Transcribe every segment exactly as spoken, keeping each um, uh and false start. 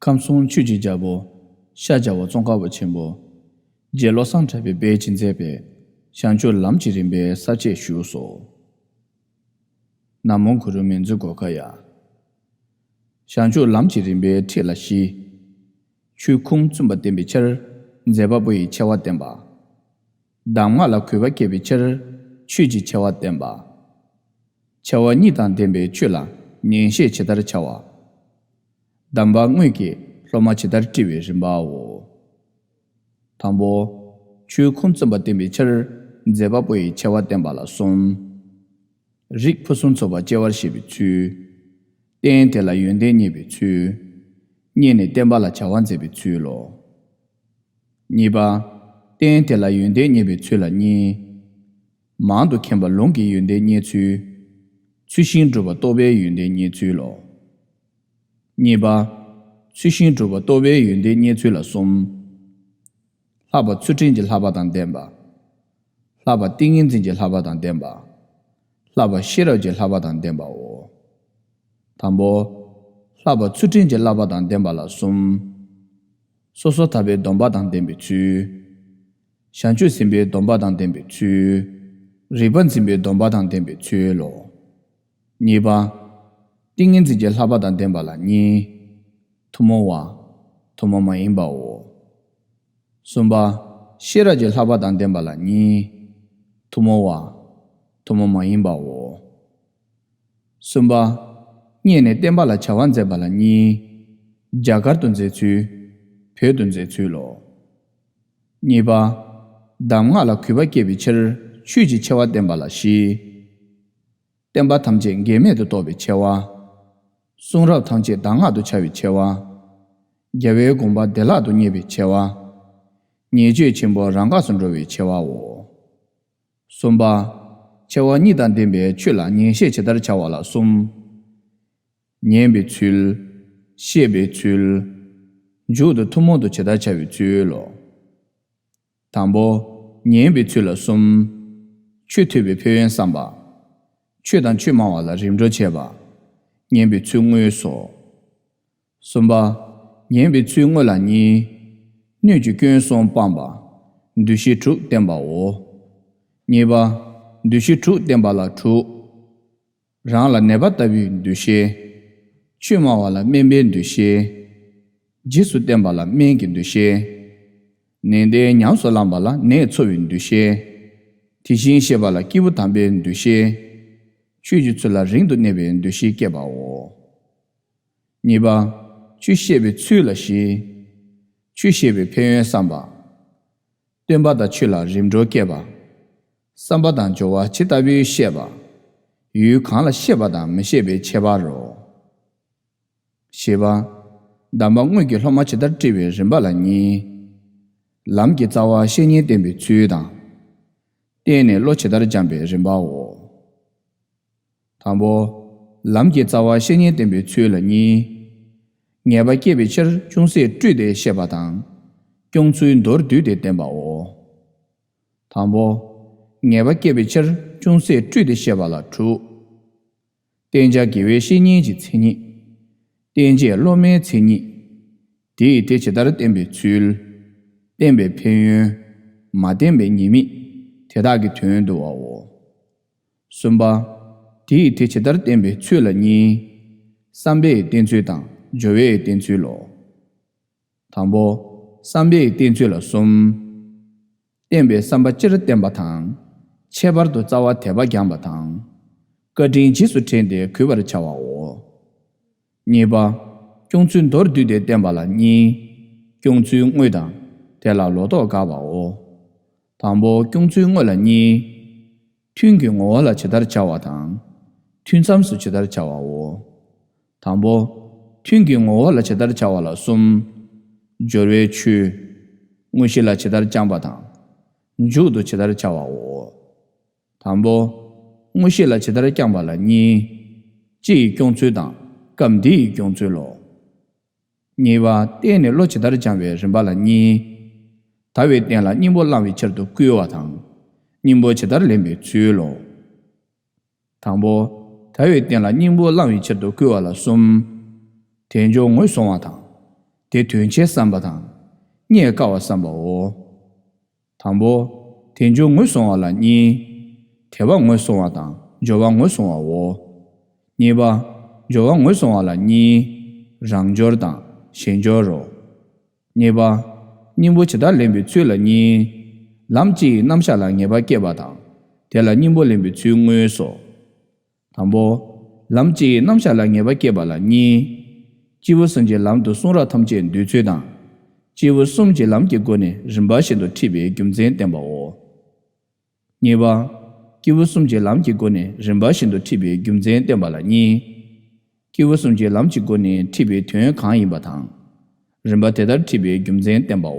ཁམས་གསུམ་ཆོས་ཀྱི་རྒྱལ་པོ། ཤར་རྒྱལ་བ་ཙོང་ཁ་པ་ཆེན་པོ། རྗེ་བློ་བཟང་གྲགས་པས་སྤེལ་གྱིས་མཛད་པའི་བྱང་ཆུབ་ལམ་གྱི་རིམ་པའི་ས་བཅད་བཞུགས་སོ། ན་མོ་གུ་རུ་མིང་མཛོད་སྒོ་ཁ་ཡ། བྱང་ཆུབ་ལམ་གྱི་རིམ་པའི་ཁྲིད་ལ་བཞི། ཆོས་ཁུངས་བཙུན་པ་བསྟན་པའི་ཕྱིར། མཛད་པ་པོ་ཡི་ཆེ་བ་བསྟན་པ། གདམས་ངག་ལ་གུས་པ་བསྐྱེད་པའི་ཕྱིར། ཆོས་ཀྱི་ཆེ་བ་བསྟན་པ། ཆེ་བ་གཉིས་དང་ལྡན་པའི་ཆོས་ལ་ཉན་བཤད་ཇི་ལྟར་བྱ་བ། གདམས་པ་དངོས་ཀྱི་སློབ་མ་ཇི་ལྟར་བཀྲི་བའི་རིམ་པའོ། དང་པོ། ཆོས་ཁུངས་བཙུན་པ་བསྟན་པའི་ཕྱིར། མཛད་པ་པོ་ཡི་ཆེ་བ་བསྟན་པ་ལ་གསུམ། རིགས་ཕུན་སུམ་ཚོགས་པ་སྐྱེ་བར་བྱེད་པའི་ཚུལ། རྟེན་དེ་ལ་ཡོན་ཏན་བརྙེས་པའི་ཚུལ། བརྙེས་ནས་བསྟན་པ་ལ་བྱ་བ་མཛད་པའི་ཚུལ་ལོ། གཉིས་པ། རྟེན་དེ་ལ་ཡོན་ཏན་བརྙེས་པའི་ཚུལ་ལ་གཉིས། མང་དུ་མཁྱེན་པ་ལུང་གི་ཡོན་ཏན་བརྙེས་ཚུལ། ཚུལ་བཞིན་སྒྲུབ་པ་རྟོགས་པའི་ཡོན་ཏན་བརྙེས་ཚུལ་ལོ། གཉིས་པ། ཚུལ་བཞིན་སྒྲུབ་པ་རྟོགས་པའི་ཡོན་ཏན་བརྙེས་ཚུལ་ལ་གསུམ། ལྷག་པ་ཚུལ་ཁྲིམས་ཀྱི་བསླབ་པ་དང་ལྡན་པ། ལྷག་པ་ཏིང་ངེ་འཛིན་གྱི་བསླབ་པ་དང་ལྡན་པ། ལྷག་པ་ཤེས་རབ་ཀྱི་བསླབ་པ་དང་ལྡན་པའོ། དང་པོ། ལྷག་པ་ཚུལ་ཁྲིམས་ཀྱི་བསླབ་པ་དང་ལྡན་པ་ལ་གསུམ། སོ་སོར་ཐར་པའི་སྡོམ་པ་དང་ལྡན་པའི་ཚུལ། བྱང་ཆུབ་སེམས་དཔའི་སྡོམ་པ་དང་ལྡན་པའི་ཚུལ། རིག་པ་འཛིན་པའི་སྡོམ་པ་དང་ལྡན་པའི་ཚུལ་ལོ། གཉིས་པ། ཏིང་ངེ་འཛིན་གྱི་བསླབ་པ་དང་ལྡན་པ་ལ་གཉིས། ཐུན་མོང་བ། ཐུན་མོང་མ་ཡིན་པའོ། གསུམ་པ། ཤེས་རབ་ཀྱི་བསླབ་པ་དང་ལྡན་པ་ལ་གཉིས། ཐུན་མོང་བ། ཐུན་མོང་མ་ཡིན་པའོ། གསུམ་པ། བརྙེས་ནས་བསྟན་པ་ལ་བྱ་བ་མཛད་པ་ལ་གཉིས། རྒྱ་གར་དུ་མཛད་ཚུལ། བོད་དུ་མཛད་ཚུལ་ལོ། གཉིས་པ། གདམས་ངག་ལ་གུས་པ་བསྐྱེད་པའི་ཕྱིར། ཆོས་ཀྱི་ཆེ་བ་བསྟན་པ་ལ་བཞི། བསྟན་པ་ཐམས་ཅད་འགལ་མེད་དུ་རྟོགས་པའི་ཆེ་བ། གསུང་རབ་ཐམས་ཅད་གདམས་ངག་ཏུ་འཆར་བའི་ཆེ་བ། རྒྱལ་བའི་དགོངས་པ་བདེ་བླག་ཏུ་རྙེད་པའི་ཆེ་བ། ཉེས་སྤྱོད་ཆེན་པོ་རང་འགགས་སུ་འགྲོ་བའི་ཆེ་བའོ། གསུམ་པ། ཆེ་བ་གཉིས་དང་ལྡན་པའི་ཆོས་ལ་ཉན་བཤད་ཇི་ལྟར་བྱ་བ་ལ་གསུམ། ཉན་པའི་ཚུལ། བཤད་པའི་ཚུལ། མཇུག་ཏུ་ཐུན་མོང་དུ་ཇི་ལྟར་བྱ་བའི་ཚུལ་ལོ། དང་པོ། ཉན་པའི་ཚུལ་ལ་གསུམ། ཆོས་ཐོས་པའི་ཕན་ཡོན་བསམ་པ། ཆོས་དང་ཆོས་སྨྲ་བ་ལ་རིམ་གྲོ་བྱེད་པ། ཉན་པའི་ཚུལ་དངོས་སོ། གསུམ་པ། ཉན་པའི་ཚུལ་དངོས་ལ་གཉིས། སྣོད་ཀྱི་སྐྱོན་གསུམ་སྤངས་པ། འདུ་ཤེས་དྲུག་བསྟེན་པའོ། གཉིས་པ། འདུ་ཤེས་དྲུག་བསྟེན་པ་ལ་དྲུག། རང་ལ་ནད་པ་ལྟ་བུའི་འདུ་ཤེས། ཆོས་སྨྲ་བ་ལ་སྨན་པའི་འདུ་ཤེས། རྗེས་སུ་བསྟན་པ་ལ་སྨན་གྱི་འདུ་ཤེས། ནན་ཏན་ཉམས་སུ་བླངས་པ་ལ་ནད་འཚོ་བའི་འདུ་ཤེས། དེ་བཞིན་གཤེགས་པ་ལ་སྐྱེས་བུ་དམ་པའི་འདུ་ཤེས། ཆོས་ཀྱི་ཚུལ་ལ་རིང་དུ་གནས་པའི་འདུ་ཤེས་བསྐྱེད་པའོ། གཉིས་པ། ཆོས་བཤད་པའི་ཚུལ་ལ་བཞི། ཆོས་བཤད་པའི་ཕན་ཡོན་བསམ་པ། སྟོན་པ་དང་ཆོས་ལ་རིམ་གྲོ་བསྐྱེད་པ། བསམ་པ་དང་སྦྱོར་བ་ཇི་ལྟ་བུའི་བཤད་པ། ཡུལ་གང་ལ་བཤད་པ་དང་མི་བཤད་པའི་ཁྱད་པར་རོ། བཞི་པ། གདམས་པ་དངོས་ཀྱི་སློབ་མ་ཇི་ལྟར་བཀྲི་བའི་རིམ་པ་ལ་གཉིས། ལམ་གྱི་རྩ་བ་བཤེས་གཉེན་བསྟེན་པའི་ཚུལ་དང་། བསྟེན་ནས་བློ་ཇི་ལྟར་སྦྱང་བའི་རིམ་པའོ། དང་པོ། ལམ་གྱི་རྩ་བ་བཤེས་གཉེན་བསྟེན་པའི་ཚུལ་ལ་གཉིས། ངེས་པ་བསྐྱེད་པའི་ཕྱིར་ཅུང་ཟད་སྤྲོས་ཏེ་བཤད་པ་དང་། སྐྱོང་ཚུལ་མདོར་བསྡུས་ཏེ་བསྟན་པའོ། དང་པོ། ངེས་པ་བསྐྱེད་པའི་ཕྱིར་ཅུང་ཟད་སྤྲོས་ཏེ་བཤད་པ་ལ་དྲུག། བསྟེན་བྱ་དགེ་བའི་བཤེས་གཉེན་གྱི་མཚན་ཉིད། བསྟེན་བྱེད་སློབ་མའི་མཚན་ཉིད། དེ་ཡིས་དེ་ཇི་ལྟར་བསྟེན་པའི་ཚུལ། བསྟེན་པའི་ཕན་ཡོན། མ་བསྟེན་པའི་ཉེས་དམིགས། དེ་དག་གི་དོན་བསྡུ་བའོ། གསུམ་པ། དེ་ཡིས་དེ་ཇི་ལྟར་བསྟེན་པའི་ཚུལ་ལ་གཉིས། བསམ་པས་བསྟེན་ཚུལ་དང་སྦྱོར་བས་བསྟེན་ཚུལ་ལོ། དང་པོ། བསམ་པས་བསྟེན་ཚུལ་ལ་གསུམ། བསྟེན་པའི་བསམ་པ་སྤྱིར་བསྟེན་པ་དང་། ཁྱད་པར་དུ་རྩ་བ་དད་པ་སྦྱང་བ་དང་། བཀའ་དྲིན་རྗེས་སུ་དྲན་ཏེ་གུས་པར་བྱ་བའོ། གཉིས་པ། སྐྱོང་ཚུལ་མདོར་བསྡུས་ཏེ་བསྟན་པ་ལ་གཉིས། སྐྱོང་ཚུལ་དངོས་དང་། དེ་ལ་ལོག་རྟོག་དགག་པའོ། དང་པོ་སྐྱོང་ཚུལ་དངོས་ལ་གཉིས། ཐུན་གྱི་ངོ་བོ་ལ་ཇི་ལྟར་བྱ་བ་དང་། ཐུན་མཚམས་སུ་ཇི་ལྟར་བྱ་བའོ། དང་པོ། ཐུན་གྱི་ངོ་བོ་ལ་ཇི་ལྟར་བྱ་བ་ལ་གསུམ། སྦྱོར་བའི་ཆོས། དངོས་གཞི་ལ་ཇི་ལྟར་བཅངས་པ་དང་། མཇུག་ཏུ་ཇི་ལྟར་བྱ་བའོ། དང་པོ། དངོས་གཞི་ལ་ཇི་ལྟར་བཅངས་པ་ལ་གཉིས། སྤྱི་ཡི་སྐྱོང་ཚུལ་དང་སྐབས་འདི་ཡི་སྐྱོང་ཚུལ་ལོ། གཉིས་པ། བསྟེན་ནས་བློ་ཇི་ལྟར་སྦྱང་བའི་རིམ་པ་ལ་གཉིས། དལ་བའི་རྟེན་ལ་སྙིང་པོ་བླང་བའི་ཕྱིར་དུ་བསྐུལ་བ་དང་། སྙིང་པོ་ཇི་ལྟར་ལེན་པའི་ཚུལ་ལོ། དང་པོ། དལ་བའི་རྟེན་ལ་སྙིང་པོ་བླང་བའི་ཕྱིར་དུ་བསྐུལ་བ་ལ་གསུམ། དལ་འབྱོར་ངོས་བཟུང་བ་དང་། དེ་དོན་བྱེད་བསམ་པ་དང་། རྙེད་དཀའ་བ་བསམ་པའོ། དང་པོ། དལ་འབྱོར་ངོས་བཟུང་བ་ལ་གཉིས། དལ་བ་ངོས་བཟུང་བ་དང་འབྱོར་བ་ངོས་བཟུང་བའོ། གཉིས་པ། འབྱོར་བ་ངོས་བཟུང་བ་ལ་གཉིས། རང་འབྱོར་དང་གཞན་འབྱོར་རོ། གཉིས་པ། སྙིང་པོ་ཇི་ལྟར་ལེན་པའི་ཚུལ་ལ་གཉིས། ལམ་གཅིག་གི་རྣམ་གཞག་ལ་ངེས་པ་སྐྱེས་པ་དང་། དེ་ལ་སྙིང་པོ་ལེན་པའི་ཚུལ་དངོས་སོ། དང་པོ། ལམ་གཅིག་གི་རྣམ་གཞག་ལ་ངེས་པ་སྐྱེས་པ་ལ་གཉིས། སྐྱེས་བུ་གསུམ་གྱི་ལམ་དུ་གསུང་རབ་ཐམས་ཅད་འདོད་ཚུལ་དང་། སྐྱེས་བུ་གསུམ་གྱི་ལམ་གྱི་སྒོ་ནས་རིམ་པ་བཞིན་དུ་ཁྲིད་པའི་རྒྱུ་མཚན་བསྟན་པའོ། གཉིས་པ། སྐྱེས་བུ་གསུམ་གྱི་ལམ་གྱི་སྒོ་ནས་རིམ་པ་བཞིན་དུ་ཁྲིད་པའི་རྒྱུ་མཚན་བསྟན་པ་ལ་གཉིས། སྐྱེས་བུ་གསུམ་གྱི་ལམ་གྱི་སྒོ་ནས་ཁྲིད་པའི་དོན་གང་ཡིན་པ་དང་། རིམ་པ་དེ་ལྟར་ཁྲིད་པའི་རྒྱུ་མཚན་བསྟན་པའོ།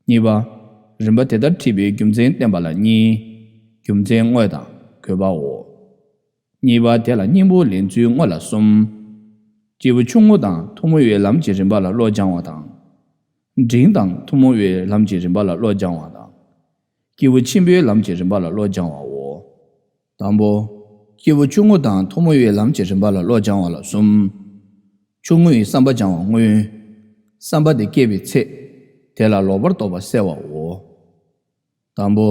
གཉིས་པ། རིམ་པ་དེ་ལྟར་ཁྲིད་པའི་རྒྱུ་མཚན་བསྟན་པ་ལ་གཉིས། རྒྱུ་མཚན་དངོས་དང་དགོས་པའོ། གཉིས་པ་དེ་ལ་སྙིང་པོ་ལེན་ཚུལ་དངོས་ལ་གསུམ། སྐྱེས་བུ་ཆུང་ངུ་དང་ཐུང་ངུ་བའི་ལམ་གྱི་རིམ་པ་ལ་བློ་སྦྱང་བ་དང་། འབྲིང་དང་ཐུང་ངུ་བའི་ལམ་གྱི་རིམ་པ་ལ་བློ་སྦྱང་བ་དང་། སྐྱེས་བུ་ཆེན་པོའི་ལམ་གྱི་རིམ་པ་ལ་བློ་སྦྱང་བའོ། དང་པོ། སྐྱེས་བུ་ཆུང་ངུ་དང་ཐུང་ངུ་བའི་ལམ་གྱི་རིམ་པ་ལ་བློ་སྦྱང་བ་ལ་གསུམ། ཆུང་ངུ་ཡི་བསམ་པ་སྦྱང་བ་དངོས། བསམ་པ་དེ་སྐྱེས་པའི་ཚེ། དེ་ལ་ལོག་པར་རྟོག་པ་སེལ་བའོ། དང་པོ།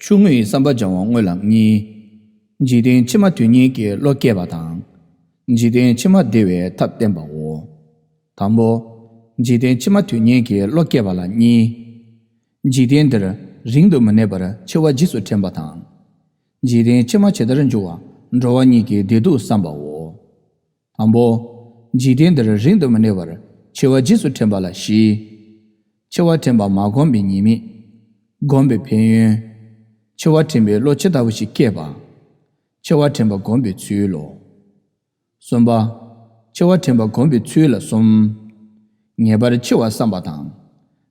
ཆུང་ངུ་ཡི་བསམ་པ་སྦྱང་བ་དངོས་ལ་གཉིས། འཇིག་རྟེན་ཕྱི་མ་དོན་གཉེར་གྱི་བློ་སྐྱེས་པ་དང་། འཇིག་རྟེན་ཕྱི་མ་བདེ་བའི་ཐབས་བསྟན་པའོ། དང་པོ། འཇིག་རྟེན་ཕྱི་མ་དོན་གཉེར་གྱི་བློ་སྐྱེས་པ་ལ་གཉིས། འཇིག་རྟེན་འདིར་རིང་དུ་མི་གནས་པར་འཆི་བ་རྗེས་སུ་དྲན་པ་དང་། འཇིག་རྟེན་ཕྱི་མ་ཇི་ལྟར་འགྱུར་བ་འགྲོ་བ་ཉིད་ཀྱི་བདེ་སྡུག་བསམ་པའོ། དང་པོ། འཇིག་རྟེན་འདིར་རིང་དུ་མི་གནས་པར་འཆི་བ་རྗེས་སུ་དྲན་པ་ལ་བཞི། འཆི་བ་དྲན་པ་མ་བསྒོམས་པའི་ཉེས་དམིགས། བསྒོམས་པའི་ཕན་ཡོན། འཆི་བ་དྲན་པའི་བློ་ཇི་ལྟ་བུ་ཞིག་སྐྱེས་པ། འཆི་བ་དྲན་པ་བསྒོམས་པའི་ཚུལ་ལོ། གསུམ་པ། འཆི་བ་དྲན་པ་བསྒོམས་པའི་ཚུལ་ལ་གསུམ། ངེས་པར་འཆི་བ་བསམ་པ་དང་།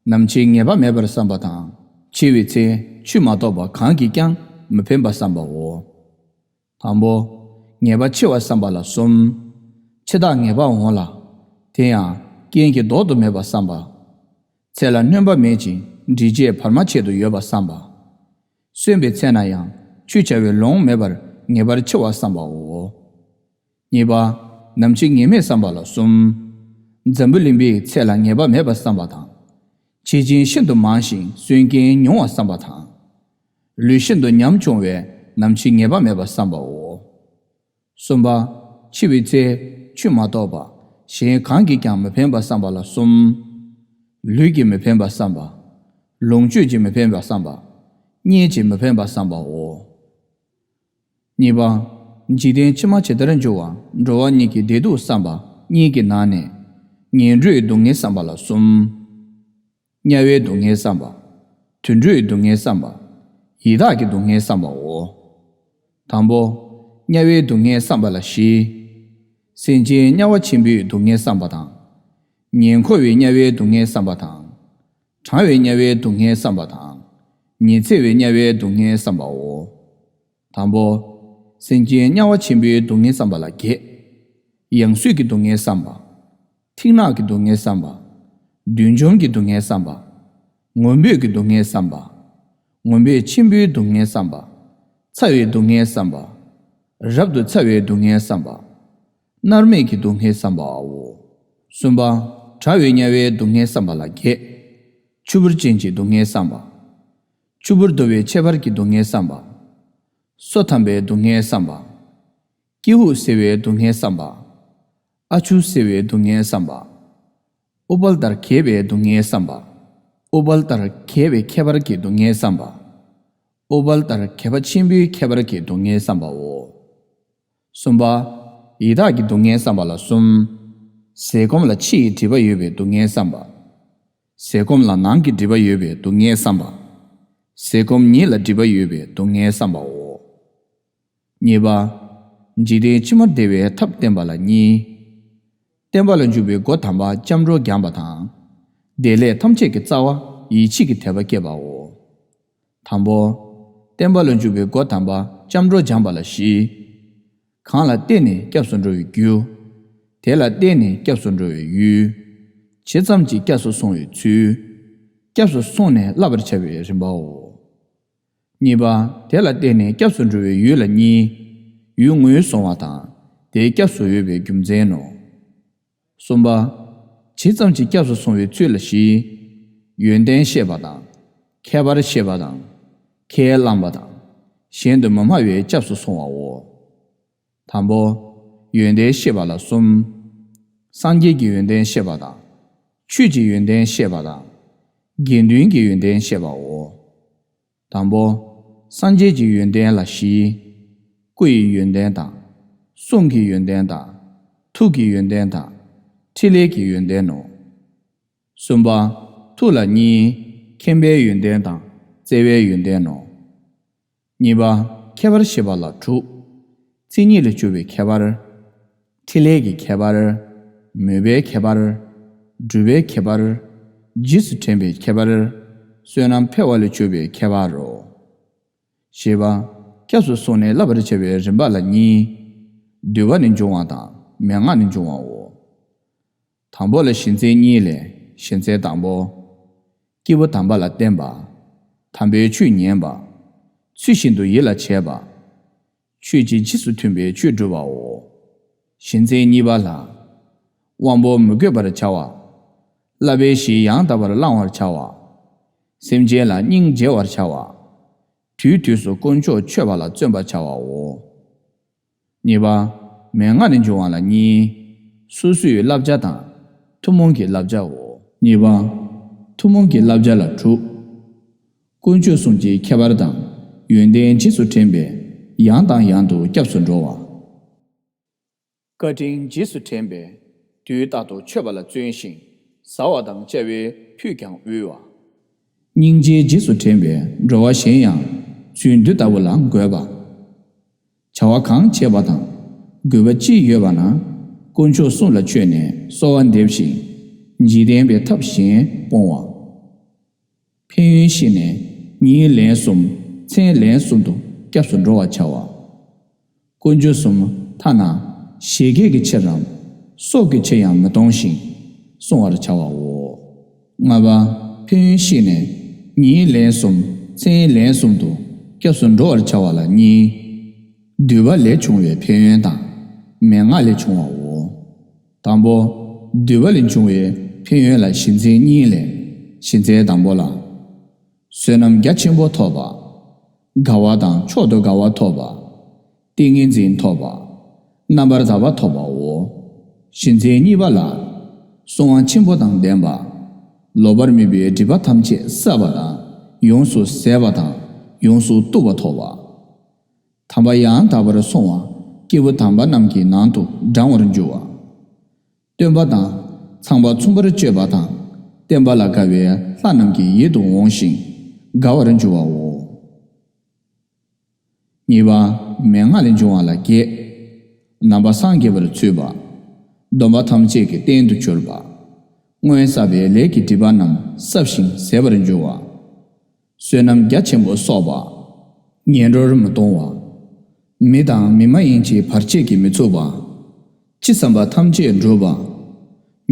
ནམ་འཆི་ངེས་པ་མེད་པར་བསམ་པ་དང་། འཆི་བའི་ཚེ་ཆོས་མ་གཏོགས་པ་གང་གིས་ཀྱང་མི་ཕན་པ་བསམ་པའོ། དང་པོ། ངེས་པ་འཆི་བ་བསམ་པ་ལ་གསུམ། འཆི་བདག་ངེས་པ་འོང་ལ། དེ་ཡང་རྐྱེན་གྱིས་ལྡོག་ཏུ་མེད་པ་བསམ་པ། ཚེ་ལ་སྣོན་པ་མེད་ཅིང་འབྲས་བཅས་བར་མ་ཆད་དུ་ཡོད་པ་བསམ་པ། གསོན་པའི་ཚེ་ན་ཡང་ཆོས་བྱ་བའི་ལོང་མེད་པར་ངེས་པར་འཆི་བ་བསམ་པའོ། གཉིས་པ། ནམ་འཆི་ངེས་མེད་བསམ་པ་ལ་གསུམ། འཛམ་བུ་གླིང་པའི་ཚེ་ལ་ངེས་པ་མེད་པ་བསམ་པ་དང་། འཆི་རྐྱེན་ཤིན་ཏུ་མང་ཞིང་གསོན་རྐྱེན་ཉུང་བ་བསམ་པ་དང་། ལུས་ཤིན་ཏུ་ཉམ་ཆུང་བས་ནམ་འཆི་ངེས་པ་མེད་པ་བསམ་པའོ། གསུམ་པ། འཆི་བའི་ཚེ་ཆོས་མ་གཏོགས་པ་གཞན་གང་གིས་ཀྱང་མི་ཕན་པ་བསམ་པ་ལ་གསུམ། ལུས་ཀྱིས་མི་ཕན་པ་བསམ་པ། ལོངས་སྤྱོད་ཀྱིས་མི་ཕན་པ་བསམ་པ། གཉིད་ཀྱིས་མི་ཕན་པ་བསམ་པའོ། གཉིས་པ། འཇིག་རྟེན་ཕྱི་མ་ཇི་ལྟར་འགྱུར་བ་འགྲོ་བ་ཉིད་ཀྱི་བདེ་སྡུག་བསམ་པ་གཉིས་ཀྱི་ནང་ནས། ངན་འགྲོའི་སྡུག་བསྔལ་བསམ་པ་ལ་གསུམ། དམྱལ་བའི་སྡུག་བསྔལ་བསམ་པ། དུད་འགྲོའི་སྡུག་བསྔལ་བསམ་པ། ཡི་དྭགས་ཀྱི་སྡུག་བསྔལ་བསམ་པའོ། དང་པོ། དམྱལ་བའི་སྡུག་བསྔལ་བསམ་པ་ལ་བཞི། སེམས་ཅན་དམྱལ་བ་ཆེན་པོའི་སྡུག་བསྔལ་བསམ་པ་དང་། ཉེ་འཁོར་བའི་དམྱལ་བའི་སྡུག་བསྔལ་བསམ་པ་དང་། གྲང་བའི་དམྱལ་བའི་སྡུག་བསྔལ་བསམ་པ་དང་། ཉི་ཚེ་བའི་དམྱལ་བའི་སྡུག་བསྔལ་བསམ་པའོ། དང་པོ། སེམས་ཅན་དམྱལ་བ་ཆེན་པོའི་སྡུག་བསྔལ་བསམ་པ་ལ་བརྒྱད། ཡང་སོས་ཀྱི་སྡུག་བསྔལ་བསམ་པ། མཐིང་ནག་གི་སྡུག་བསྔལ་བསམ་པ། བདུད་འཇོམས་ཀྱི་སྡུག་བསྔལ་བསམ་པ། ངུ་འབོད་ཀྱི་སྡུག་བསྔལ་བསམ་པ། ངུ་འབོད་ཆེན་པོའི་སྡུག་བསྔལ་བསམ་པ། ཚ་བའི་སྡུག་བསྔལ་བསམ་པ། རབ་ཏུ་ཚ་བའི་སྡུག་བསྔལ་བསམ་པ། མནར་མེད་ཀྱི་སྡུག་བསྔལ་བསམ་པའོ། གསུམ་པ། དྲ་བའི་དམྱལ་བའི་སྡུག་བསྔལ་བསམ་པ་ལ་བརྒྱད། ཆུ་བུར་ཅན་གྱི་སྡུག་བསྔལ་བསམ་པ། ཆུ་བུར་དུ་བའི་ཁྱད་པར་གྱི་སྡུག་བསྔལ་བསམ་པ། སོ་འཐམ་པའི་སྡུག་བསྔལ་བསམ་པ། ཀྱི་ཧུད་སེལ་བའི་སྡུག་བསྔལ་བསམ་པ། ཨ་ཆུ་སེལ་བའི་སྡུག་བསྔལ་བསམ་པ། ཨུཏྤལ་ལྟར་གས་པའི་སྡུག་བསྔལ་བསམ་པ། ཨུཏྤལ་ལྟར་གས་པའི་ཁྱད་པར་གྱི་སྡུག་བསྔལ་བསམ་པ། ཨུཏྤལ་ལྟར་གས་པ་ཆེན་པོའི་ཁྱད་པར་གྱི་སྡུག་བསྔལ་བསམ་པའོ། གསུམ་པ། ཡི་དྭགས་ཀྱི་སྡུག་བསྔལ་བསམ་པ་ལ་གསུམ། ཟས་སྐོམ་ལ་ཕྱི་ཡི་སྒྲིབ་པ་ཡོད་པའི་སྡུག་བསྔལ་བསམ་པ། ཟས་སྐོམ་ལ་ནང་གི་སྒྲིབ་པ་ཡོད་པའི་སྡུག་བསྔལ་བསམ་པ། ཟས་སྐོམ་ཉིད་ལ་སྒྲིབ་པ་ཡོད་པའི་སྡུག་བསྔལ་བསམ་པའོ། གཉིས་པ། འཇིག་རྟེན་ཕྱི་མ་བདེ་བའི་ཐབས་བསྟན་པ་ལ་གཉིས། བསྟན་པ་ལ་འཇུག་པའི་སྒོ་དམ་པ་སྐྱབས་འགྲོ་སྦྱངས་པ་དང་། བདེ་ལེགས་ཐམས་ཅད་ཀྱི་རྩ་བ་ཡིད་ཆེས་ཀྱི་དད་པ་བསྐྱེད་པའོ། དང་པོ། བསྟན་པ་ལ་འཇུག་པའི་སྒོ་དམ་པ་སྐྱབས་འགྲོ་སྦྱངས་པ་ལ་བཞི། གང་ལ་བརྟེན་ནས་སྐྱབས་སུ་འགྲོ་བའི་རྒྱུ། དེ་ལ་བརྟེན་ནས་སྐྱབས་སུ་འགྲོ་བའི་ཡུལ། ཇི་ཙམ་གྱིས་སྐྱབས་སུ་སོང་བའི་ཚུལ། སྐྱབས་སུ་སོང་ནས་བསླབ་པར་བྱ་བའི་རིམ་པའོ། གཉིས་པ། དེ་ལ་བརྟེན་ནས་སྐྱབས་སུ་འགྲོ་བའི་ཡུལ་ལ་གཉིས། ཡུལ་ངོས་བཟུང་བ་དང་དེའི་སྐྱབས་སུ་འོས་པའི་རྒྱུ་མཚན་ནོ། གསུམ་པ། ཇི་ཙམ་གྱིས་སྐྱབས་སུ་སོང་བའི་ཚུལ་ལ་བཞི། ཡོན་ཏན་ཤེས་པ་དང་། ཁྱད་པར་ཤེས་པ་དང་། ཁས་བླངས་པ་དང་། གཞན་དུ་མི་སྨྲ་བས་སྐྱབས་སུ་སོང་བའོ། དང་པོ། ཡོན་ཏན་ཤེས་པ་ལ་གསུམ། སངས་རྒྱས་ཀྱི་ཡོན་ཏན་ཤེས་པ་དང་། ཆོས་ཀྱི་ཡོན་ཏན་ཤེས་པ་དང་། དགེ་འདུན་གྱི་ཡོན་ཏན་ཤེས་པའོ། དང་པོ། སངས་རྒྱས་ཀྱི་ཡོན་ཏན་ལ་བཞི། སྐུ་ཡི་ཡོན་ཏན་དང་། གསུང་གི་ཡོན་ཏན་དང་། ཐུགས་ཀྱི་ཡོན་ཏན་དང་། ཕྲིན་ལས་ཀྱི་ཡོན་ཏན་ནོ། གསུམ་པ། ཐུགས་ལ་གཉིས། མཁྱེན་པའི་ཡོན་ཏན་དང་། བརྩེ་བའི་ཡོན་ཏན་ནོ། གཉིས་པ། ཁྱད་པར་ཤེས་པ་ལ་དྲུག། མཚན་ཉིད་ལས་གྱུར་པའི་ཁྱད་པར། ཕྲིན་ལས་ཀྱི་ཁྱད་པར། མོས་པའི་ཁྱད་པར། སྒྲུབ་པའི་ཁྱད་པར། རྗེས་སུ་དྲན་པའི་ཁྱད་པར། བསོད་ནམས་འཕེལ་བ་ལས་གྱུར་པའི་ཁྱད་པར་རོ། བཞི་པ། སྐྱབས་སུ་སོང་ནས་བསླབ་པར་བྱ་བའི་རིམ་པ་ལ་གཉིས། འདུལ་བ་ནས་འབྱུང་བ་དང་མན་ངག་ནས་འབྱུང་བའོ། དང་པོ་ལ་གཞི་འཛིན་གཉིས་ལས་གཞི་འཛིན་དང་པོ། སྐྱེས་བུ་དམ་པ་ལ་བརྟེན་པ། དམ་པའི་ཆོས་ཉན་པ། ཚུལ་བཞིན་དུ་ཡིད་ལ་བྱེད་པ། ཆོས་ཀྱི་རྗེས་སུ་མཐུན་པའི་ཆོས་སྒྲུབ་པའོ། གཞི་འཛིན་གཉིས་པ་ལ། དབང་པོ་མི་རྒོད་པར་བྱ་བ། བསླབ་པའི་གཞི་ཡང་དག་པར་བླང་བར་བྱ་བ། སེམས་ཅན་ལ་སྙིང་རྗེ་བར་བྱ་བ། དུས་དུས་སུ་དཀོན་མཆོག་མཆོད་པ་ལ་བརྩོན་པར་བྱ་བའོ། གཉིས་པ། མན་ངག་ནས་འབྱུང་བ་ལ་གཉིས། སོ་སོའི་བསླབ་བྱ་དང་། ཐུན་མོང་གི་བསླབ་བྱའོ། གཉིས་པ། ཐུན་མོང་གི་བསླབ་བྱ་ལ་དྲུག། དཀོན་མཆོག་གསུམ་གྱི་ཁྱད་པར་དང་། ཡོན་ཏན་རྗེས་སུ་དྲན་པས་ཡང་དང་ཡང་དུ་སྐྱབས་སུ་འགྲོ་བ། བཀའ་དྲིན་རྗེས་སུ་དྲན་པས་དུས་རྟག་ཏུ་མཆོད་པ་ལ་བརྩོན་ཞིང་བཟའ་བ་དང་བཅའ་བའི་ཕུད་ཀྱང་དབུལ་བ། སྙིང་རྗེ་རྗེས་སུ་དྲན་པས་འགྲོ་བ་གཞན་ཡང་ཚུལ་འདི་ལྟ་བུ་ལ་འགོད་པ། བྱ་བ་གང་བྱེད་པ་དང་དགོས་པ་ཅི་ཡོད་པ་ན་དཀོན་མཆོག་གསུམ་ལ་མཆོད་ནས་གསོལ་བ་འདེབས་ཤིང་འཇིག་རྟེན་པའི་ཐབས་གཞན་སྤོང་བ། ཕན་ཡོན་ཤེས་ནས་ཉིན་ལན་གསུམ་མཚན་ལན་གསུམ་དུ་སྐྱབས་སུ་འགྲོ་བར་བྱ་བ། དཀོན་མཆོག་གསུམ་ཐ་ན་བཞད་གད་ཀྱི་ཕྱིར་རམ་སྲོག་གི་ཕྱིར་ཡང་མི་གཏོང་ཞིང་བསྲུང་བར་བྱ་བའོ། ལྔ་པ། ཕན་ཡོན་ཤེས་ནས་ཉིན་ལན་གསུམ་མཚན་ལན་གསུམ་དུ་སྐྱབས་སུ་འགྲོ་བར་བྱ་བ་ལ་གཉིས། འདུལ་བ་ལས་བྱུང་བའི་ཕན་ཡོན་དང་མན་ངག་ལས་བྱུང་བའོ། དང་པོ། འདུལ་བ་ལས་བྱུང་བའི་ཕན་ཡོན་ལ་གཞི་འཛིན་གཉིས་ལས་གཞི་འཛིན་དང་པོ་ལ། བསོད་ནམས་རྒྱ་ཆེན་པོ་ཐོབ་པ། དགའ་བ་དང་མཆོག་ཏུ་དགའ་བ་ཐོབ་པ། ཏིང་ངེ་འཛིན་ཐོབ་པ། རྣམ་པར་དག་པ་ཐོབ་པའོ། གཞི་འཛིན་གཉིས་པ་ལ། བསྲུང་བ་ཆེན་པོ་དང་ལྡན་པ། ལོག་པར་དམིགས་པའི་སྒྲིབ་པ་ཐམས་ཅད་བསྲབས་པ་དང་ཡོངས་སུ་ཟད་པ་དང་ཡོངས་སུ་གཏུབས་པ་ཐོབ་པ། དམ་པ་ཡང་དག་པར་སོང་བ་སྐྱེས་བུ་དམ་པ་རྣམས་ཀྱི་ནང་དུ་བགྲང་བར་འགྱུར་བ། སྟོན་པ་དང་ཚངས་པ་མཚུངས་པར་སྤྱོད་པ་དང་བསྟན་པ་ལ་དགའ་བའི་ལྷ་རྣམས་ཀྱི་ཡིད་དུ་འོང་ཞིང་དགའ་བར་འགྱུར་བའོ། གཉིས་པ། མན་ངག་ལས་འབྱུང་བ་ལ་བརྒྱད། ནང་པ་སངས་རྒྱས་པར་ཚུད་པ། སྡོམ་པ་ཐམས་ཅད་ཀྱི་རྟེན་དུ་གྱུར་པ། སྔོན་བསགས་པའི་ལས་ཀྱི་སྒྲིབ་པ་རྣམས་བསྲབས་ཤིང་ཟད་པར་འགྱུར་བ། བསོད་ནམས་རྒྱ་ཆེན་པོ་གསོག་པ། ངན་འགྲོར་མི་ལྟུང་བ། མི་དང་མི་མ་ཡིན་གྱི་བར་ཆད་ཀྱིས་མི་ཚུགས་པ། ཅི་བསམ་པ་ཐམས་ཅད་འགྲུབ་པ།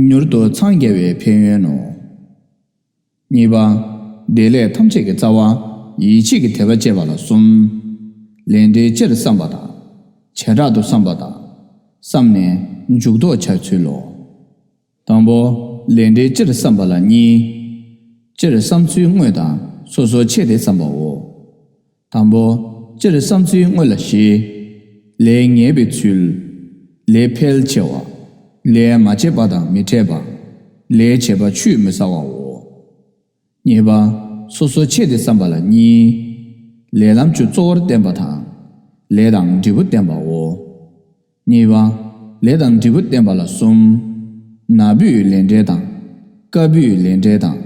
མྱུར་དུ་འཚང་རྒྱ་བའི་ཕན་ཡོན་ནོ། གཉིས་པ། བདེ་ལེགས་ཐམས་ཅད་ཀྱི་རྩ་བ་ཡིད་ཆེས་ཀྱི་དད་པ་བསྐྱེད་པ་ལ་གསུམ། ལས་འབྲས་སྤྱིར་བསམ་པ་དང་བྱེ་བྲག་ཏུ་བསམ་པ་དང་བསམ་ནས་འཇུག་ལྡོག་བྱ་ཚུལ་ལོ། དང་པོ། ལས་འབྲས་སྤྱིར་བསམ་པ་ལ་གཉིས། སྤྱིར་བསམ་ཚུལ་དངོས་དང་སོ་སོར་ཕྱེ་སྟེ་བསམ་པའོ། དང་པོ། སྤྱིར་བསམ་ཚུལ་དངོས་ལ་བཞི། ལས་ངན་པའི་ཚུལ། ལས་འཕེལ་ཆེ་བ། ལས་མ་བྱས་པ་དང་མི་འཕྲད་པ། ལས་བྱས་པ་ཆུད་མི་ཟ་བའོ། གཉིས་པ། སོ་སོར་ཕྱེ་སྟེ་བསམ་པ་ལ་གཉིས། ལས་ལམ་བཅུ་གཙོ་བོར་བསྟན་པ་དང་། ལས་དང་འབྲས་བུ་བསྟན་པའོ། གཉིས་པ། ལས་དང་འབྲས་བུ་བསྟན་པ་ལ་གསུམ། ནག་པོའི་ལས་འབྲས་དང་། དཀར་པོའི་ལས་འབྲས་དང་།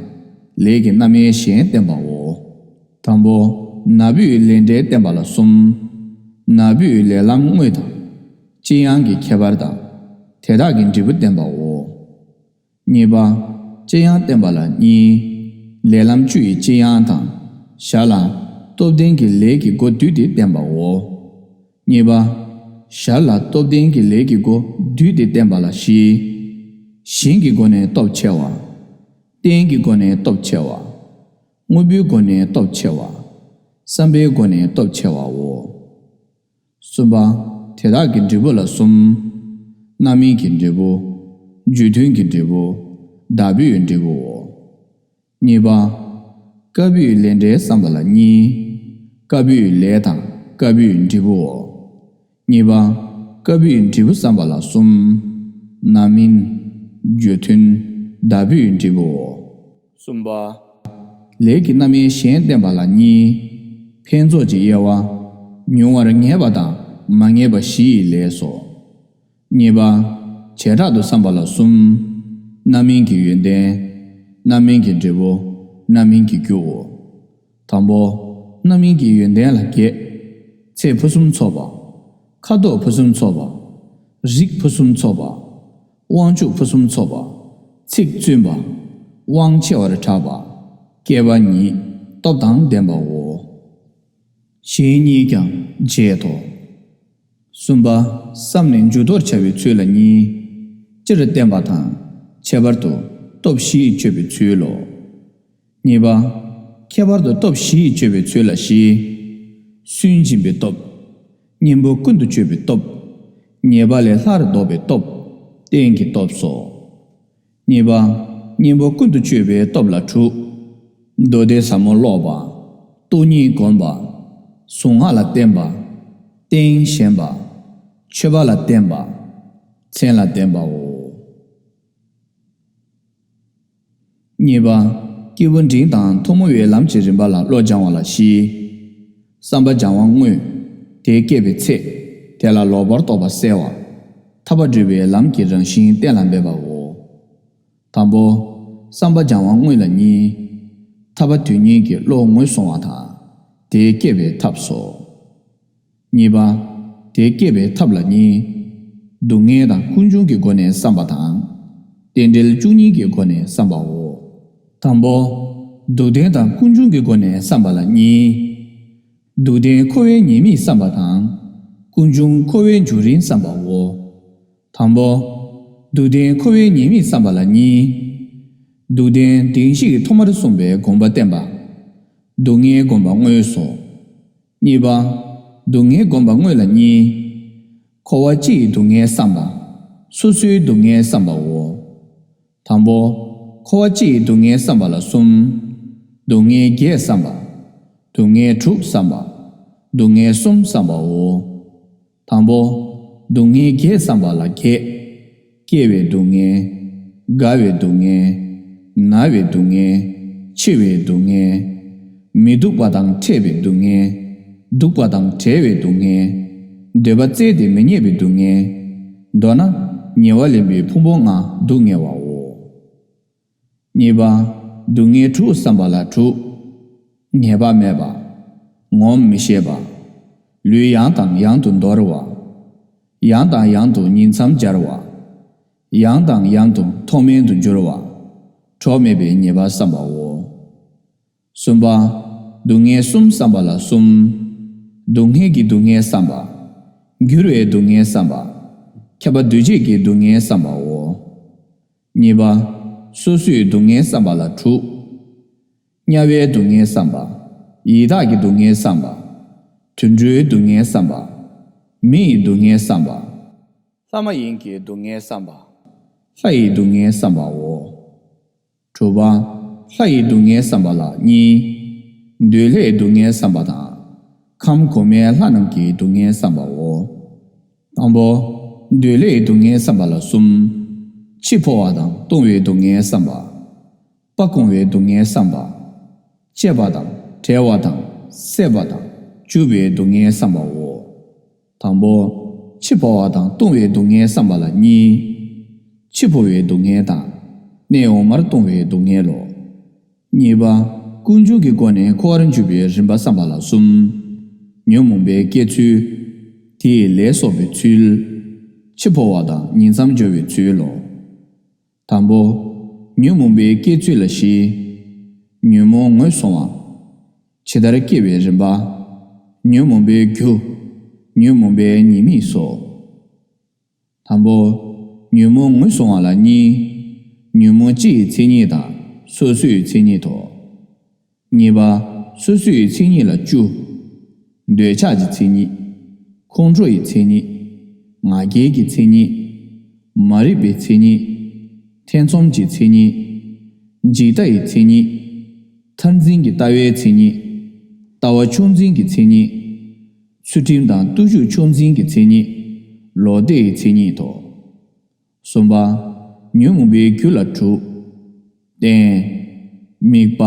ལས་ཀྱི་རྣམ་དབྱེ་གཞན་བསྟན་པའོ། དང་པོ། ནག་པོའི་ལས་འབྲས་བསྟན་པ་ལ་གསུམ། ནག་པོའི་ལས་ལམ་དངོས་དང་། ལྕི་ཡང་གི་ཁྱད་པར་དང་། དེ་དག་གི་འབྲས་བུ་བསྟན་པའོ། གཉིས་པ། ལྕི་ཡང་བསྟན་པ་ལ་གཉིས། ལས་ལམ་བཅུ་ཡི་ལྕི་ཡང་དང་། ཞར་ལ། སྟོབས་ལྡན་གྱི་ལས་ཀྱི་སྒོ་བསྡུས་ཏེ་བསྟན་པའོ། གཉིས་པ། ཞར་ལ་སྟོབས་ལྡན་གྱི་ལས་ཀྱི་སྒོ་བསྡུས་ཏེ་བསྟན་པ་ལ་བཞི། ཞིང་གི་སྒོ་ནས་སྟོབས་ཆེ་བ། རྟེན་གྱི་སྒོ་ནས་སྟོབས་ཆེ་བ། དངོས་པོའི་སྒོ་ནས་སྟོབས་ཆེ་བ། བསམ་པའི་སྒོ་ནས་སྟོབས་ཆེ་བའོ། གསུམ་པ། དེ་དག་གི་འབྲས་བུ་ལ་གསུམ། རྣམ་སྨིན་གྱི་འབྲས་བུ། རྒྱུ་མཐུན་གྱི་འབྲས་བུ། བདག་པོས་འབྲས་བུའོ། གཉིས་པ། སྐབས་དབུས་ལས་འབྲས་བསམ་པ་ལ་གཉིས། སྐབས་དབུས་ལས་དང་སྐབས་དབུས་འབྲས་བུའོ། གཉིས་པ། སྐབས་དབུས་འབྲས་བུ་བསམ་པ་ལ་གསུམ། རྣམ་སྨིན། རྒྱུ་མཐུན། བདག་པོས་འབྲས་བུའོ། གསུམ་པ། ལས་ཀྱི་རྣམ་སྨིན་གཞན་བསྟན་པ་ལ་གཉིས། ཕན་ཚོགས་ཀྱི་དབྱེ་བ། མྱོང་བར་ངེས་པ་དང་མ་ངེས་པ་བཞི་ཡི་ལས་སོ། གཉིས་པ། བྱེ་བྲག་ཏུ་བསམ་པ་ལ་གསུམ། རྣམ་སྨིན་གྱི་ཡོན་ཏན། རྣམ་སྨིན་གྱི་འབྲས་བུ། རྣམ་སྨིན་གྱི་རྒྱུའོ། དང་པོ། རྣམ་སྨིན་གྱི་ཡོན་ཏན་ལ་བརྒྱད། ཚེ་ཕུན་སུམ་ཚོགས་པ། ཁ་དོག་ཕུན་སུམ་ཚོགས་པ། རིགས་ཕུན་སུམ་ཚོགས་པ། དབང་ཕྱུག་ཕུན་སུམ་ཚོགས་པ། ཚིག་བཙུན་པ། དབང་ཆེ་བར་གྲགས་པ། སྐྱེས་པ་ཉིད། སྟོབས་དང་ལྡན་པའོ། གཞན་གཉིས་ཀྱང་བརྗོད་དོ། གསུམ་པ། བསམ་ནས་མཇུག་དོར་བྱ་བའི་ཚུལ་ལ་གཉིས། སྤྱིར་བསྟན་པ་དང་། ཁྱད་པར་དུ་སྟོབས་བཞི་ཡིས་སྤྱོད་པའི་ཚུལ་ལོ། གཉིས་པ། ཁྱད་པར་དུ་སྟོབས་བཞི་ཡིས་སྤྱོད་པའི་ཚུལ་ལ་བཞི། སུན་འབྱིན་པའི་སྟོབས། གཉེན་པོ་ཀུན་ཏུ་སྤྱོད་པའི་སྟོབས། ཉེས་པ་ལས་སླར་ལྡོག་པའི་སྟོབས། རྟེན་གྱི་སྟོབས་སོ། གཉིས་པ། གཉེན་པོ་ཀུན་ཏུ་སྤྱོད་པའི་སྟོབས་ལ་དྲུག། མདོ་སྡེ་ཟབ་མོ་ཀློག་པ། སྟོང་ཉིད་བསྒོམ་པ། གཟུངས་སྔགས་ལ་བརྟེན་པ། རྟེན་ཞེན་པ། མཆོད་པ་ལ་བརྟེན་པ། མཚན་ལ་བརྟེན་པའོ། གཉིས་པ། སྐྱེས་བུ་འབྲིང་དང་ཐུན་མོང་བའི་ལམ་གྱི་རིམ་པ་ལ་བློ་སྦྱང་བ་ལ་བཞི། བསམ་པ་སྦྱང་བ་དངོས། དེ་སྐྱེས་པའི་ཚེ། དེ་ལ་ལོག་པར་རྟོག་པ་བསལ་བ། ཐར་པ་སྒྲུབ་པའི་ལམ་གྱི་རང་བཞིན་གཏན་ལ་འབེབས་པའོ། དང་པོ། བསམ་པ་སྦྱང་བ་དངོས་ལ་གཉིས། ཐར་པ་དོན་གཉེར་གྱི་བློ་ངོས་བཟུང་བ་དང་། དེ་སྐྱེས་པའི་ཐབས་སོ། གཉིས་པ། དེ་སྐྱེས་པའི་ཐབས་ལ་གཉིས། སྡུག་བསྔལ་དང་ཀུན་འབྱུང་གི་སྒོ་ནས་བསམ་པ་དང་། རྟེན་འབྲེལ་བཅུ་གཉིས་ཀྱི་སྒོ་ནས་བསམ་པའོ། དང་པོ། སྡུག་བདེན་དང་ཀུན་འབྱུང་གི་སྒོ་ནས་བསམ་པ་ལ་གཉིས། སྡུག་བདེན་འཁོར་བའི་ཉེས་དམིགས་བསམ་པ་དང་། ཀུན་འབྱུང་འཁོར་བའི་འབྱུང་རིམ་བསམ་པའོ། དང་པོ། སྡུག་བདེན་འཁོར་བའི་ཉེས་དམིགས་བསམ་པ་ལ་གཉིས། སྡུག་བདེན་བདེན་བཞི་ཡི་ཐོག་མར་གསུངས་པའི་སྒོམ་པ་བསྟན་པ། སྡུག་བསྔལ་སྒོམ་པ་དངོས་སོ། གཉིས་པ། སྡུག་བསྔལ་སྒོམ་པ་དངོས་ལ་གཉིས། འཁོར་བ་སྤྱི་ཡི་སྡུག་བསྔལ་བསམ་པ། སོ་སོའི་སྡུག་བསྔལ་བསམ་པའོ། དང་པོ། འཁོར་བ་སྤྱི་ཡི་སྡུག་བསྔལ་བསམ་པ་ལ་གསུམ། སྡུག་བསྔལ་བརྒྱད་བསམ་པ། སྡུག་བསྔལ་དྲུག་བསམ་པའོ། སྡུག་བསྔལ་གསུམ་བསམ་པའོ། དང་པོ། སྡུག་བསྔལ་བརྒྱད་བསམ་པ་ལ་བརྒྱད། སྐྱེ་བའི་སྡུག་བསྔལ། རྒ་བའི་སྡུག་བསྔལ། ན་བའི་སྡུག་བསྔལ། འཆི་བའི་སྡུག་བསྔལ། མི་སྡུག་པ་དང་ཕྲད་པའི་སྡུག་བསྔལ། སྡུག་པ་དང་བྲལ་བའི་སྡུག་བསྔལ། འདོད་པ་བཙལ་ཏེ་མི་རྙེད་པའི་སྡུག་བསྔལ། མདོར་ན། ཉེ་བར་ལེན་པའི་ཕུང་པོ་ལྔ་སྡུག་བསྔལ་བའོ། གཉིས་པ། སྡུག་བསྔལ་དྲུག་བསམ་པ་ལ་དྲུག། ངེས་པ་མེད་པ། ངོམས་མི་ཤེས་པ། ལུས་ཡང་དང་ཡང་དུ་འདོར་བ། ཡང་དང་ཡང་དུ་ཉིང་མཚམས་སྦྱར་བ། ཡང་དང་ཡང་དུ་མཐོ་དམན་དུ་འགྱུར་བ། གྲོགས་མེད་པའི་ཉེས་པ་བསམ་པའོ། གསུམ་པ། སྡུག་བསྔལ་གསུམ་བསམ་པ་ལ་གསུམ། སྡུག་བསྔལ་གྱི་སྡུག་བསྔལ་བསམ་པ། འགྱུར་བའི་སྡུག་བསྔལ་བསམ་པ། ཁྱབ་པ་འདུ་བྱེད་ཀྱི་སྡུག་བསྔལ་བསམ་པའོ། གཉིས་པ། སོ་སོའི་སྡུག་བསྔལ་བསམ་པ་ལ་དྲུག། དམྱལ་བའི་སྡུག་བསྔལ་བསམ་པ། ཡི་དྭགས་ཀྱི་སྡུག་བསྔལ་བསམ་པ། དུད་འགྲོའི་སྡུག་བསྔལ་བསམ་པ། མི་ཡི་སྡུག་བསྔལ་བསམ་པ། ལྷ་མ་ཡིན་གྱི་སྡུག་བསྔལ་བསམ་པ། ལྷ་ཡི་སྡུག་བསྔལ་བསམ་པའོ། དྲུག་པ། ལྷ་ཡི་སྡུག་བསྔལ་བསམ་པ་ལ་གཉིས། འདོད་ལྷའི་སྡུག་བསྔལ་བསམ་པ་དང་། ཁམས་གོང་མའི་ལྷ་རྣམས་ཀྱི་སྡུག་བསྔལ་བསམ་པའོ། དང་པོ། འདོད་ལྷའི་སྡུག་བསྔལ་བསམ་པ་ལ་གསུམ། འཆི་འཕོ་བ་དང་ལྟུང་བའི་སྡུག་བསྔལ་བསམ་པ། སྤ་བཀོང་བའི་སྡུག་བསྔལ་བསམ་པ། བཅད་པ་དང་བྲལ་བ་དང་བསད་པ་དང་འཇུ་བའི་སྡུག་བསྔལ་བསམ་པའོ། དང་པོ། འཆི་འཕོ་བ་དང་ལྟུང་བའི་སྡུག་བསྔལ་བསམ་པ་ལ་གཉིས། འཆི་འཕོ་བའི་སྡུག་བསྔལ་དང་། གནས་འོག་མར་ལྟུང་བའི་སྡུག་བསྔལ་ལོ། གཉིས་པ། ཀུན་འབྱུང་གི་སྒོ་ནས་འཁོར་བར་འཇུག་པའི་རིམ་པ་བསམ་པ་ལ་གསུམ། ཉོན་མོངས་པའི་སྐྱེ་ཚུལ། དེའི་ལས་གསོག་པའི་ཚུལ། འཆི་འཕོ་བ་དང་ཉིང་མཚམས་སྦྱོར་བའི་ཚུལ་ལོ། དང་པོ། ཉོན་མོངས་པའི་སྐྱེ་ཚུལ་ལ་བཞི། ཉོན་མོངས་ངོས་བཟུང་བ། ཇི་ལྟར་སྐྱེ་བའི་རིམ་པ། ཉོན་མོངས་པའི་རྒྱུ། ཉོན་མོངས་པའི་ཉེས་དམིགས་སོ། དང་པོ། ཉོན་མོངས་ངོས་བཟུང་བ་ལ་གཉིས། ཉོན་མོངས་སྤྱི་ཡི་མཚན་ཉིད་དང་སོ་སོའི་མཚན་ཉིད་དོ། གཉིས་པ། སོ་སོའི་མཚན་ཉིད་ལ་བཅུ། འདོད་ཆགས་ཀྱི་མཚན་ཉིད། ཁོང་ཁྲོ་ཡི་མཚན་ཉིད། ང་རྒྱལ་གྱི་མཚན་ཉིད། མ་རིག་པའི་མཚན་ཉིད། ཐེ་ཚོམ་གྱི་མཚན་ཉིད། འཇིག་ལྟ་ཡི་མཚན་ཉིད། མཐར་འཛིན་གྱི་ལྟ་བའི་མཚན་ཉིད། ལྟ་བ་ཕྱོགས་འཛིན་གྱི་མཚན་ཉིད། ཚུལ་ཁྲིམས་དང་བརྟུལ་ཞུགས་ཕྱོགས་འཛིན་གྱི་མཚན་ཉིད། ལོག་ལྟའི་མཚན་ཉིད་དོ། གསུམ་པ། ཉོན་མོངས་པའི་རྒྱུ་ལ་དྲུག་རྟེན། དམིགས་པ།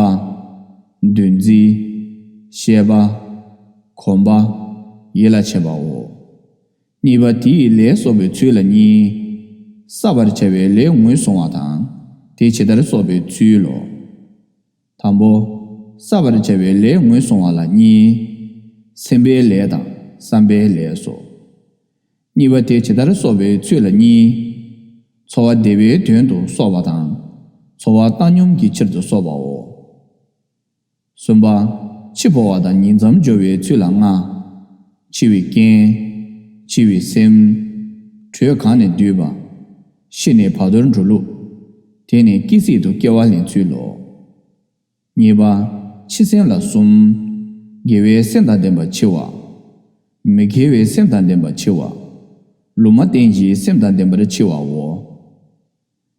འདུ་འཛི། ཤེས་པ། གོམས་པ། ཡིད་ལ་བྱེད་པའོ། གཉིས་པ། དེ་ཡི་ལས་གསོག་པའི་ཚུལ་ལ་གཉིས། བསགས་པར་བྱ་བའི་ལས་ངོས་བཟུང་བ་དང་། དེ་ཇི་ལྟར་གསོག་པའི་ཚུལ་ལོ། དང་པོ། བསགས་པར་བྱ་བའི་ལས་ངོས་བཟུང་བ་ལ་གཉིས། སེམས་པའི་ལས་དང་བསམ་པའི་ལས་སོ། གཉིས་པ། དེ་ཇི་ལྟར་གསོག་པའི་ཚུལ་ལ་གཉིས། འཚོ་བ་བདེ་བའི་དོན་དུ་གསོག་པ་དང་། འཚོ་བ་བཏང་སྙོམས་ཀྱི་ཕྱིར་དུ་གསོག་པའོ། གསུམ་པ། འཆི་འཕོ་བ་དང་ཉིང་མཚམས་སྦྱོར་བའི་ཚུལ་ལ་ལྔ། འཆི་བའི་རྐྱེན། འཆི་བའི་སེམས། དྲོད་གང་ནས་བསྡུས་པ། ཤི་ནས་བར་དོར་འགྲོ་ལུགས། དེ་ནས་སྐྱེ་སྲིད་དུ་སྐྱེ་བ་ལེན་ཚུལ་ལོ། གཉིས་པ། འཆི་སེམས་ལ་གསུམ། དགེ་བའི་སེམས་དང་ལྡན་པ་འཆི་བ། མི་དགེ་བའི་སེམས་དང་ལྡན་པ་འཆི་བ། ལུང་མ་བསྟན་གྱི་སེམས་དང་ལྡན་པར་འཆི་བའོ།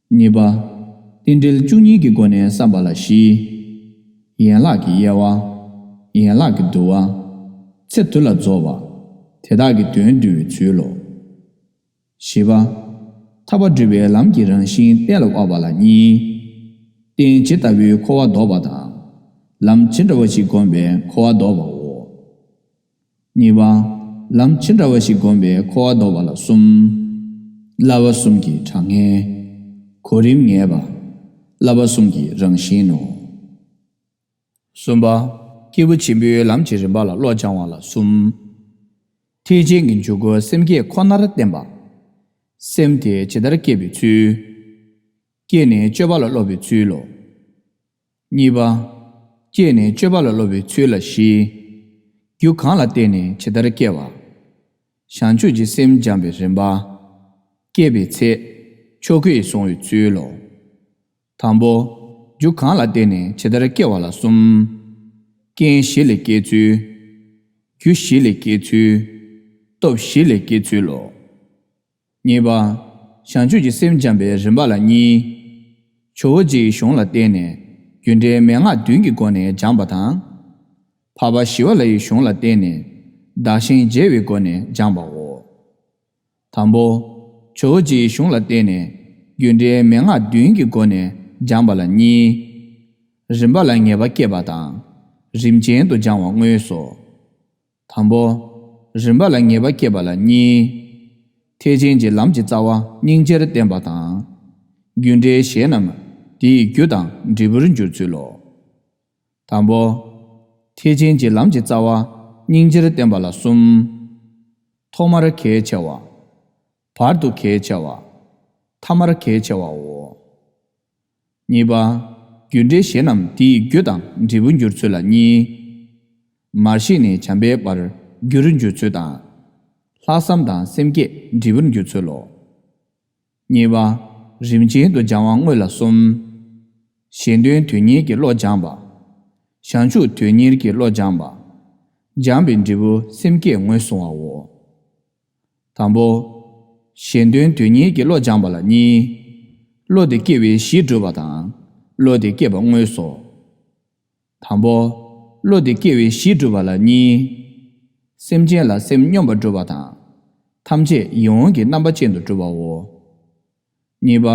གཉིས་པ། རྟེན་འབྲེལ་བཅུ་གཉིས་ཀྱི་སྒོ་ནས་བསམ་པ་ལ་བཞི། ཡན་ལག་གི་དབྱེ་བ། ཡན་ལག་གི་བསྡུ་བ། ཚེ་དུས་ལ་རྫོགས་པ། དེ་དག་གི་དོན་བསྡུ་བའི་ཚུལ་ལོ། བཞི་པ། ཐར་པ་སྒྲུབ་པའི་ལམ་གྱི་རང་བཞིན་གཏན་ལ་དབབ་པ་ལ་གཉིས། རྟེན་ཇི་ལྟ་བུའི་འཁོར་བ་ལྡོག་པ་དང་། ལམ་ཇི་འདྲ་བ་ཞིག་བསྒོམས་པས་འཁོར་བ་ལྡོག་པའོ། གཉིས་པ། ལམ་ཇི་འདྲ་བ་ཞིག་བསྒོམས་པས་འཁོར་བ་ལྡོག་པ་ལ་གསུམ། བསླབ་པ་གསུམ་གྱི་གྲངས་ངེས། གོ་རིམ་ངེས་པ། བསླབ་པ་གསུམ་གྱི་རང་བཞིན་ནོ། གསུམ་པ། སྐྱེས་བུ་ཆེན་པོའི་ལམ་གྱི་རིམ་པ་ལ་བློ་སྦྱང་བ་ལ་གསུམ། ཐེག་ཆེན་གྱི་འཇུག་སྒོ་སེམས་བསྐྱེད་ཁོ་ནར་བརྟེན་པ། སེམས་དེ་ཇི་ལྟར་བསྐྱེད་པའི་ཚུལ། བསྐྱེད་ནས་སྤྱོད་པ་ལ་སློབ་པའི་ཚུལ་ལོ། གཉིས་པ། བསྐྱེད་ནས་སྤྱོད་པ་ལ་སློབ་པའི་ཚུལ་ལ་བཞི། རྒྱུ་གང་ལ་བརྟེན་ནས་ཇི་ལྟར་སྐྱེ་བ། བྱང་ཆུབ་ཀྱི་སེམས་སྦྱངས་པའི་རིམ་པ། བསྐྱེད་པའི་ཚེ། ཆོ་གས་བཟུང་བའི་ཚུལ་ལོ། དང་པོ། རྒྱུ་གང་ལ་བརྟེན་ནས་ཇི་ལྟར་སྐྱེ་བ་ལ་གསུམ། རྐྱེན་བཞི་ལས་སྐྱེ་ཚུལ། རྒྱུ་བཞི་ལས་སྐྱེ་ཚུལ། སྟོབས་བཞི་ལས་སྐྱེ་ཚུལ་ལོ། གཉིས་པ། བྱང་ཆུབ་ཀྱི་སེམས་སྦྱངས་པའི་རིམ་པ་ལ་གཉིས། ཇོ་བོ་རྗེ་ཡི་གཞུང་ལ་བརྟེན་ནས་རྒྱུ་འབྲས་མན་ངག་བདུན་གྱི་སྒོ་ནས་སྦྱངས་པ་དང་། འཕགས་པ་ཞི་བ་ལྷ་ཡི་གཞུང་ལ་བརྟེན་ནས་བདག་གཞན་བརྗེ་བའི་སྒོ་ནས་སྦྱངས་པའོ། དང་པོ། ཇོ་བོ་རྗེ་ཡི་གཞུང་ལ་བརྟེན་ནས་རྒྱུ་འབྲས་མན་ངག་བདུན་གྱི་སྒོ་ནས་སྦྱངས་པ་ལ་གཉིས། རིམ་པ་ལ་ངེས་པ་སྐྱེས་པ་དང་། རིམ་ཅན་དུ་སྦྱང་བ་དངོས་སོ། དང་པོ། རིམ་པ་ལ་ངེས་པ་སྐྱེས་པ་ལ་གཉིས། ཐེག་ཆེན་གྱི་ལམ་གྱི་རྩ་བ་སྙིང་རྗེར་བརྟེན་པ་དང་། རྒྱུ་འབྲས་གཞན་རྣམས་དེ་ཡི་རྒྱུ་དང་འབྲས་བུར་འགྱུར་ཚུལ་ལོ། དང་པོ། ཐེག་ཆེན་གྱི་ལམ་གྱི་རྩ་བ་སྙིང་རྗེར་བརྟེན་པ་ལ་གསུམ། ཐོག་མར་གལ་ཆེ་བ། བར་དུ་གལ་ཆེ་བ། ཐ་མར་གལ་ཆེ་བའོ། གཉིས་པ། རྒྱུ་འབྲས་གཞན་རྣམས་དེ་ཡི་རྒྱུ་དང་འབྲས་བུར་འགྱུར་ཚུལ་ལ་གཉིས། མར་ཤེས་ནས་བྱམས་པའི་བར་རྒྱུར་འགྱུར་ཚུལ་དང་། ལྷག་བསམ་དང་སེམས་བསྐྱེད་འབྲས་བུར་འགྱུར་ཚུལ་ལོ། གཉིས་པ། རིམ་ཅན་དུ་སྦྱང་བ་དངོས་ལ་གསུམ། གཞན་དོན་དོན་གཉེར་གྱི་བློ་སྦྱངས་པ། བྱང་ཆུབ་དོན་གཉེར་གྱི་བློ་སྦྱངས་པ། སྦྱངས་པའི་འབྲས་བུ་སེམས་བསྐྱེད་ངོས་བཟུང་བའོ། དང་པོ། གཞན་དོན་དོན་གཉེར་གྱི་བློ་སྦྱངས་པ་ལ་གཉིས། བློ་དེ་སྐྱེ་བའི་གཞི་སྒྲུབ་པ་དང་། བློ་དེ་སྐྱེས་པ་དངོས་སོ། དང་པོ། བློ་དེ་སྐྱེ་བའི་གཞི་སྒྲུབ་པ་ལ་གཉིས། སེམས་ཅན་ལ་སེམས་སྙོམས་པར་སྒྲུབ་པ་དང་། ཐམས་ཅད་ཡིད་འོང་གི་རྣམ་པ་ཅན་དུ་སྒྲུབ་པའོ། གཉིས་པ།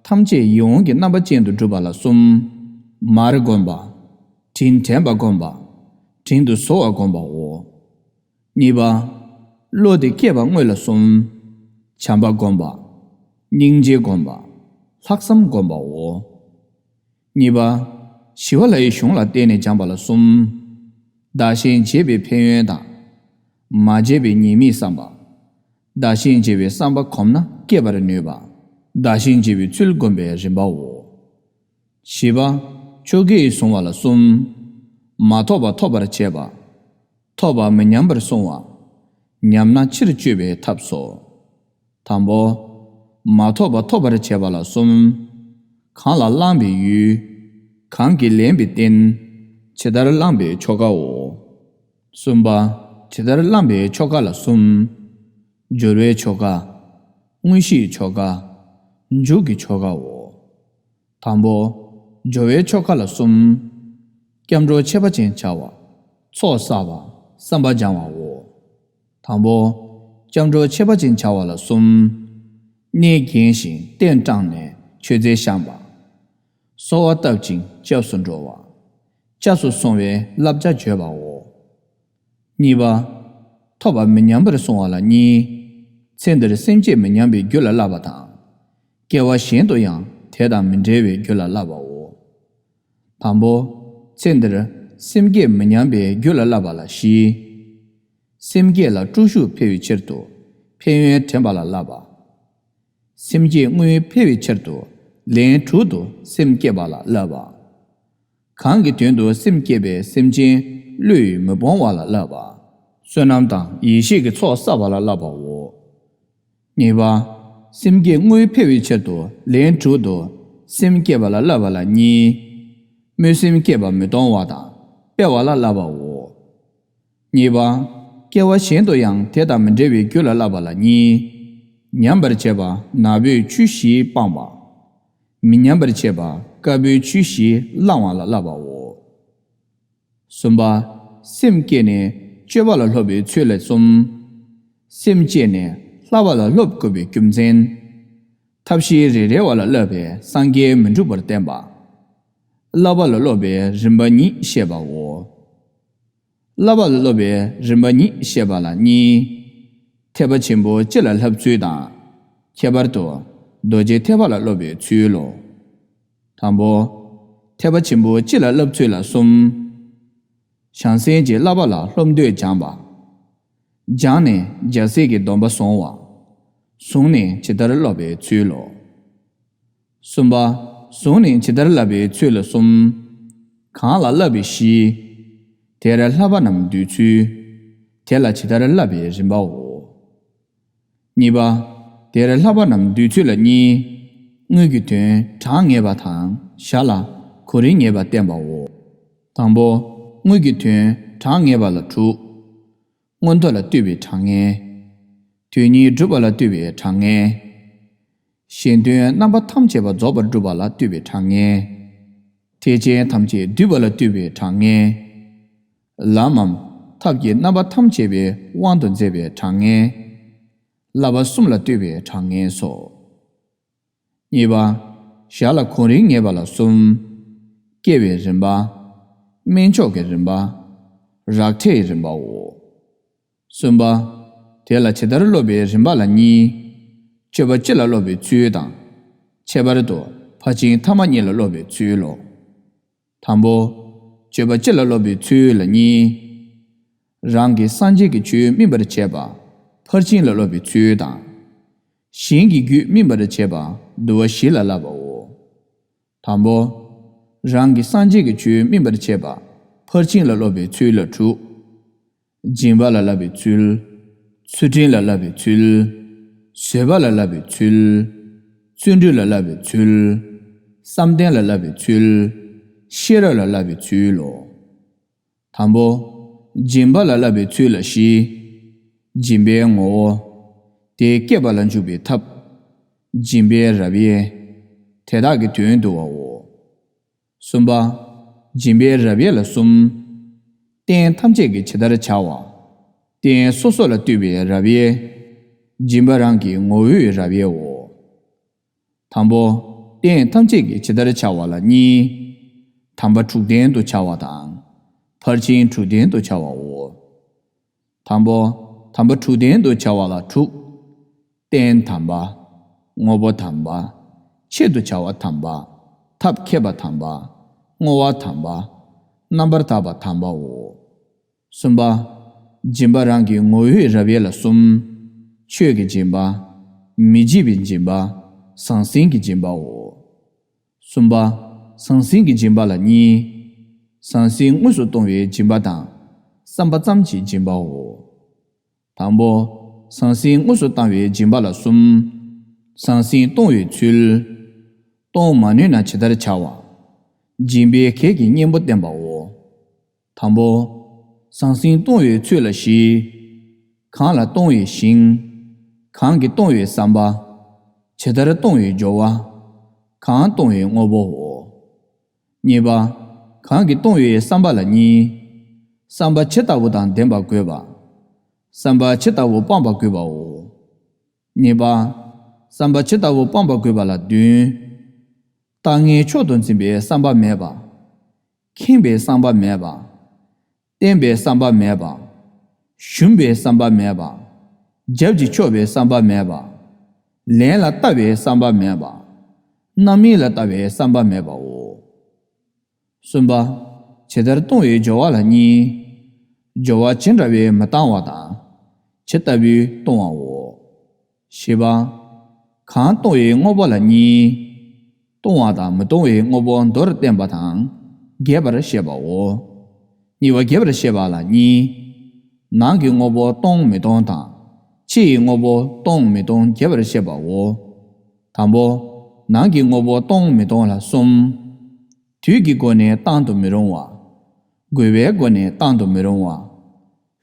ཐམས་ཅད་ཡིད་འོང་གི་རྣམ་པ་ཅན་དུ་སྒྲུབ་པ་ལ་གསུམ། མར་བསྒོམ་པ། དྲིན་དྲན་པ་བསྒོམ་པ། དྲིན་དུ་གཟོ་བ་བསྒོམ་པའོ། གཉིས་པ། བློ་དེ་སྐྱེས་པ་དངོས་ལ་གསུམ། བྱམས་པ་བསྒོམ་པ། སྙིང་རྗེ་བསྒོམ་པ། ལྷག་བསམ་བསྒོམ་པའོ། གཉིས་པ། ཞི་བ་ལྷ་ཡི་གཞུང་ལ་བརྟེན་ནས་སྦྱངས་པ་ལ་གསུམ། བདག་གཞན་བརྗེ་བའི་ཕན་ཡོན་དང་། མ་བརྗེ་བའི་ཉེས་དམིགས་བསམ་པ། བདག་གཞན་བརྗེ་བའི་བསམ་པ་གོམས་ན་སྐྱེད་པར་ནུས་པ། བདག་གཞན་བརྗེ་བའི་ཚུལ་བསྒོམ་པའི་རིམ་པའོ། བཞི་པ། ཆོ་གས་བཟུང་བ་ལ་གསུམ། མ་ཐོགས་པ་ཐོབ་པར་བྱེད་པ། ཐོབ་པ་མི་ཉམས་པར་བསྲུང་བ། ཉམས་ན་ཕྱིར་བཅོས་པའི་ཐབས་སོ། དང་པོ། མ་ཐོབ་པ་ཐོབ་པར་བྱེད་པ་ལ་གསུམ། གང་ལ་བླངས་པའི་ཡུལ། གང་གིས་ལེན་པའི་རྟེན། ཇི་ལྟར་བླངས་པའི་ཆོ་གའོ། གསུམ་པ། ཇི་ལྟར་བླངས་པའི་ཆོ་ག་ལ་གསུམ། སྦྱོར་བའི་ཆོ་ག། དངོས་གཞིའི་ཆོ་ག། མཇུག་གི་ཆོ་གའོ། དང་པོ། སྦྱོར་བའི་ཆོ་ག་ལ་གསུམ། སྐྱབས་འགྲོ་ཁྱད་པར་ཅན་བྱ་བ། ཚོགས་བསགས་པ། བསམ་པ་སྦྱང་བའོ། དང་པོ། སྐྱབས་འགྲོ་ཁྱད་པར་ཅན་བྱ་བ་ལ་གསུམ། གནས་བརྒྱན་ཞིང་རྟེན་དྲངས་ནས་མཆོད་རྫས་བཤམས་པ། གསོལ་བ་བཏབ་ཅིང་སྐྱབས་སུ་འགྲོ་བ། སྐྱབས་སུ་སོང་བའི་བསླབ་བྱ་བརྗོད་པའོ། གཉིས་པ། ཐོབ་པ་མི་ཉམས་པར་སྲུང་བ་ལ་གཉིས། ཚེ་འདིར་སེམས་བསྐྱེད་མི་ཉམས་པའི་རྒྱུ་ལ་བསླབ་པ་དང་། སྐྱེ་བ་གཞན་དུ་ཡང་དེ་དང་མི་འབྲལ་བའི་རྒྱུ་ལ་བསླབ་པའོ། དང་པོ། ཚེ་འདིར་སེམས་བསྐྱེད་མི་ཉམས་པའི་རྒྱུ་ལ་བསླབ་པ་ལ་བཞི། སེམས་བསྐྱེད་ལ་སྤྲོ་ཤུགས་འཕེལ་བའི་ཕྱིར་དུ་ཕན་ཡོན་དྲན་པ་ལ་བསླབ་པ། སེམས་བསྐྱེད་དངོས་འཕེལ་བའི་ཕྱིར་དུ་ལན་དྲུག་ཏུ་སེམས་བསྐྱེད་པ་ལ་བསླབ་པ། གང་གི་དོན་དུ་སེམས་བསྐྱེད་པའི་སེམས་ཅན་བློ་ཡིས་མི་སྤོང་བ་ལ་བསླབ་པ། བསོད་ནམས་དང་ཡེ་ཤེས་ཀྱི་ཚོགས་བསགས་པ་ལ་བསླབ་པའོ། གཉིས་པ། སེམས་བསྐྱེད་དངོས་འཕེལ་བའི་ཕྱིར་དུ་ལན་དྲུག་ཏུ་སེམས་བསྐྱེད་པ་ལ་བསླབ་པ་ལ་གཉིས། སྨོན་སེམས་བསྐྱེད་པ་མི་གཏོང་བ་དང་སྤེལ་བ་ལ་བསླབ་པའོ། གཉིས་པ། སྐྱེ་བ་གཞན་དུ་ཡང་དེ་དང་མི་འབྲལ་བའི་རྒྱུ་ལ་བསླབ་པ་ལ་གཉིས། ཉམས་པར་བྱེད་པ་ནག་པོའི་ཆུ་བཞི་སྤངས་པ། མི་ཉམས་པར་བྱེད་པ་དཀར་པོའི་ཆུ་བཞི་བླང་བ་ལ་བསླབ་པའོ། གསུམ་པ། སེམས་བསྐྱེད་ནས་སྤྱོད་པ་ལ་སློབ་པའི་ཚུལ་ལ་གསུམ། སེམས་བསྐྱེད་ནས་བསླབ་པ་ལ་སློབ་དགོས་པའི་རྒྱུ་མཚན། ཐབས་ཤེས་རེ་རེ་བ་ལ་བསླབ་པས་སངས་རྒྱས་མི་འགྲུབ་པར་བསྟན་པ། བསླབ་པ་ལ་སློབ་པའི་རིམ་པ་གཉིས་བཤད་པའོ། བསླབ་པ་ལ་སློབ་པའི་རིམ་པ་གཉིས་བཤད་པ་ལ་གཉིས། ཐེག་པ་ཆེན་པོ་སྤྱི་ལ་བསླབ་ཚུལ་དང་། ཁྱད་པར་དུ་རྡོ་རྗེ་ཐེག་པ་ལ་སློབ་པའི་ཚུལ་ལོ། དང་པོ། ཐེག་པ་ཆེན་པོ་སྤྱི་ལ་བསླབ་ཚུལ་ལ་གསུམ། བྱང་སེམས་ཀྱི་བསླབ་པ་ལ་སློབ་འདོད་སྦྱངས་པ། སྦྱངས་ནས་རྒྱལ་སྲས་ཀྱི་སྡོམ་པ་བཟུང་བ། བཟུང་ནས་ཇི་ལྟར་སློབ་པའི་ཚུལ་ལོ། གསུམ་པ། བཟུང་ནས་ཇི་ལྟར་བསླབ་པའི་ཚུལ་ལ་གསུམ། གང་ལ་བསླབ་པའི་གཞི། དེར་བསླབ་པ་རྣམས་བསྡུས་ཚུལ། དེ་ལ་ཇི་ལྟར་བསླབ་པའི་རིམ་པའོ། གཉིས་པ། དེར་བསླབ་པ་རྣམས་བསྡུས་ཚུལ་ལ་གཉིས། དངོས་ཀྱི་དོན་གྲངས་ངེས་པ་དང་ཞར་ལ་གོ་རིམ་ངེས་པ་བསྟན་པའོ། དང་པོ། དངོས་ཀྱི་དོན་གྲངས་ངེས་པ་ལ་དྲུག། མངོན་མཐོ་ལ་ལྟོས་པའི་གྲངས་ངེས། དོན་གཉིས་སྒྲུབ་པ་ལ་ལྟོས་པའི་གྲངས་ངེས། གཞན་དོན་རྣམ་པ་ཐམས་ཅད་པ་རྫོགས་པར་སྒྲུབ་པ་ལ་ལྟོས་པའི་གྲངས་ངེས། ཐེག་ཆེན་ཐམས་ཅད་བསྡུས་པ་ལ་ལྟོས་པའི་གྲངས་ངེས། ལམ་མམ་ཐབས་ཀྱི་རྣམ་པ་ཐམས་ཅད་པའི་དབང་དུ་མཛད་པའི་གྲངས་ངེས། བསླབ་པ་གསུམ་ལ་ལྟོས་པའི་གྲངས་ངེས་སོ། གཉིས་པ། ཞར་ལ་གོ་རིམ་ངེས་པ་ལ་གསུམ། སྐྱེ་བའི་རིམ་པ། སྨན་མཆོག་གི་རིམ་པ། རགས་ཕྲའི་རིམ་པའོ། གསུམ་པ། དེ་ལ་ཇི་ལྟར་སློབ་པའི་རིམ་པ་ལ་གཉིས། སྤྱོད་པ་སྤྱི་ལ་སློབ་པའི་ཚུལ་དང་། ཁྱད་པར་དུ་ཕར་ཕྱིན་ཐ་མ་གཉིས་ལ་སློབ་པའི་ཚུལ་ལོ། དང་པོ། སྤྱོད་པ་སྤྱི་ལ་སློབ་པའི་ཚུལ་ལ་གཉིས། རང་གི་སངས་རྒྱས་ཀྱི་ཆོས་སྨིན་པར་བྱེད་པ་ཕར་ཕྱིན་ལ་སློབ་པའི་ཚུལ་དང་། གཞན་གྱི་རྒྱུད་སྨིན་པར་བྱེད་པ་བསྡུ་བ་བཞི་ལ་བསླབ་པའོ། དང་པོ། རང་གི་སངས་རྒྱས་ཀྱི་ཆོས་སྨིན་པར་བྱེད་པ་ཕར་ཕྱིན་ལ་སློབ་པའི་ཚུལ་ལ་དྲུག། སྦྱིན་པ་ལ་བསླབ་པའི་ཚུལ། ཚུལ་ཁྲིམས་ལ་བསླབ་པའི་ཚུལ། བཟོད་པ་ལ་བསླབ་པའི་ཚུལ། བརྩོན་འགྲུས་ལ་བསླབ་པའི་ཚུལ། བསམ་གཏན་ལ་བསླབ་པའི་ཚུལ། ཤེས་རབ་ལ་བསླབ་པའི་ཚུལ་ལོ། དང་པོ། སྦྱིན་པ་ལ་བསླབ་པའི་ཚུལ་ལ་བཞི། སྦྱིན་པའི་ངོ་བོ། དེ་སྐྱེད་པ་ལ་འཇུག་པའི་ཐབས། སྦྱིན་པའི་རབ་དབྱེ། དེ་དག་གི་དོན་བསྡུ་བའོ། གསུམ་པ། སྦྱིན་པའི་རབ་དབྱེ་ལ་གསུམ། རྟེན་ཐམས་ཅད་ཀྱི་ཇི་ལྟར་བྱ་བ། རྟེན་སོ་སོ་ལ་ལྟོས་པའི་རབ་དབྱེ། སྦྱིན་པ་རང་གི་ངོ་བོའི་རབ་དབྱེའོ། དང་པོ། རྟེན་ཐམས་ཅད་ཀྱི་ཇི་ལྟར་བྱ་བ་ལ་གཉིས། དམ་པ་དྲུག་ལྡན་དུ་བྱ་བ་དང་། ཕར་ཕྱིན་དྲུག་ལྡན་དུ་བྱ་བའོ། དང་པོ། དམ་པ་དྲུག་ལྡན་དུ་བྱ་བ་ལ་དྲུག། རྟེན་དམ་པ། དངོས་པོ་དམ་པ། ཆེད་དུ་བྱ་བ་དམ་པ། ཐབས་མཁས་པ་དམ་པ། བསྔོ་བ་དམ་པ། རྣམ་པར་དག་པ་དམ་པའོ། གསུམ་པ། སྦྱིན་པ་རང་གི་ངོ་བོའི་རབ་དབྱེ་ལ་གསུམ། ཆོས་ཀྱི་སྦྱིན་པ། མི་བརྗེད་པའི་སྦྱིན་པ། ཟང་ཟིང་གི་སྦྱིན་པའོ། གསུམ་པ། ཟང་ཟིང་གི་སྦྱིན་པ་ལ་གཉིས། ཟང་ཟིང་དངོས་སུ་གཏོང་བའི་སྦྱིན་པ་དང་། བསམ་པ་ཙམ་གྱི་སྦྱིན་པའོ། དང་པོ། ཟང་ཟིང་དངོས་སུ་བཏང་བའི་སྦྱིན་པ་ལ་གསུམ། ཟང་ཟིང་གཏོང་བའི་ཚུལ། གཏོང་མ་ནུས་ན་ཇི་ལྟར་བྱ་བ། སྦྱིན་པའི་གེགས་ཀྱི་གཉེན་པོ་བསྟན་པའོ། དང་པོ། ཟང་ཟིང་གཏོང་བའི་ཚུལ་ལ་བཞི། གང་ལ་གཏོང་བའི་ཞིང་། གང་གིས་གཏོང་བའི་བསམ་པ། ཇི་ལྟར་གཏོང་བའི་སྦྱོར་བ། གང་གཏོང་བའི་དངོས་པོའོ། གཉིས་པ། གང་གིས་གཏོང་བའི་བསམ་པ་ལ་གཉིས། བསམ་པ་ཇི་ལྟ་བུ་དང་ལྡན་པ་དགོས་པ། བསམ་པ་ཇི་ལྟ་བུ་སྤངས་པ་དགོས་པའོ། གཉིས་པ། བསམ་པ་ཇི་ལྟ་བུ་སྤངས་པ་དགོས་པ་ལ་བདུན། བརྟགས་ངན་མཆོག་ཏུ་འཛིན་པའི་བསམ་པ་མེད་པ། ཁེངས་པའི་བསམ་པ་མེད་པ། བརྟན་པའི་བསམ་པ་མེད་པ། ཞུམ་པའི་བསམ་པ་མེད་པ། རྒྱབ་ཀྱིས་འཁྱོག་པའི་བསམ་པ་མེད་པ། ལན་ལ་ལྟ་བའི་བསམ་པ་མེད་པ། རྣམ་སྨིན་ལ་ལྟ་བའི་བསམ་པ་མེད་པའོ། གསུམ་པ། ཇི་ལྟར་གཏོང་བའི་སྦྱོར་བ་ལ་གཉིས། སྦྱོར་བ་ཇི་འདྲ་བས་མི་གཏང་བ་དང་། ཇི་ལྟ་བུས་གཏོང་བའོ། བཞི་པ། གང་གཏོང་བའི་དངོས་པོ་ལ་གཉིས། གཏོང་བ་དང་མི་གཏོང་བའི་དངོས་པོ་མདོར་བསྟན་པ་དང་རྒྱས་པར་བཤད་པའོ། གཉིས་པ་རྒྱས་པར་བཤད་པ་ལ་གཉིས། ནང་གི་དངོས་པོ་གཏོང་མི་གཏོང་དང་། ཕྱི་ཡི་དངོས་པོ་གཏོང་མི་གཏོང་རྒྱས་པར་བཤད་པའོ། དང་པོ། ནང་གི་དངོས་པོ་གཏོང་མི་གཏོང་ལ་གསུམ། དུས་ཀྱི་སྒོ་ནས་བཏང་དུ་མི་རུང་བ། དགོས་པའི་སྒོ་ནས་བཏང་དུ་མི་རུང་བ།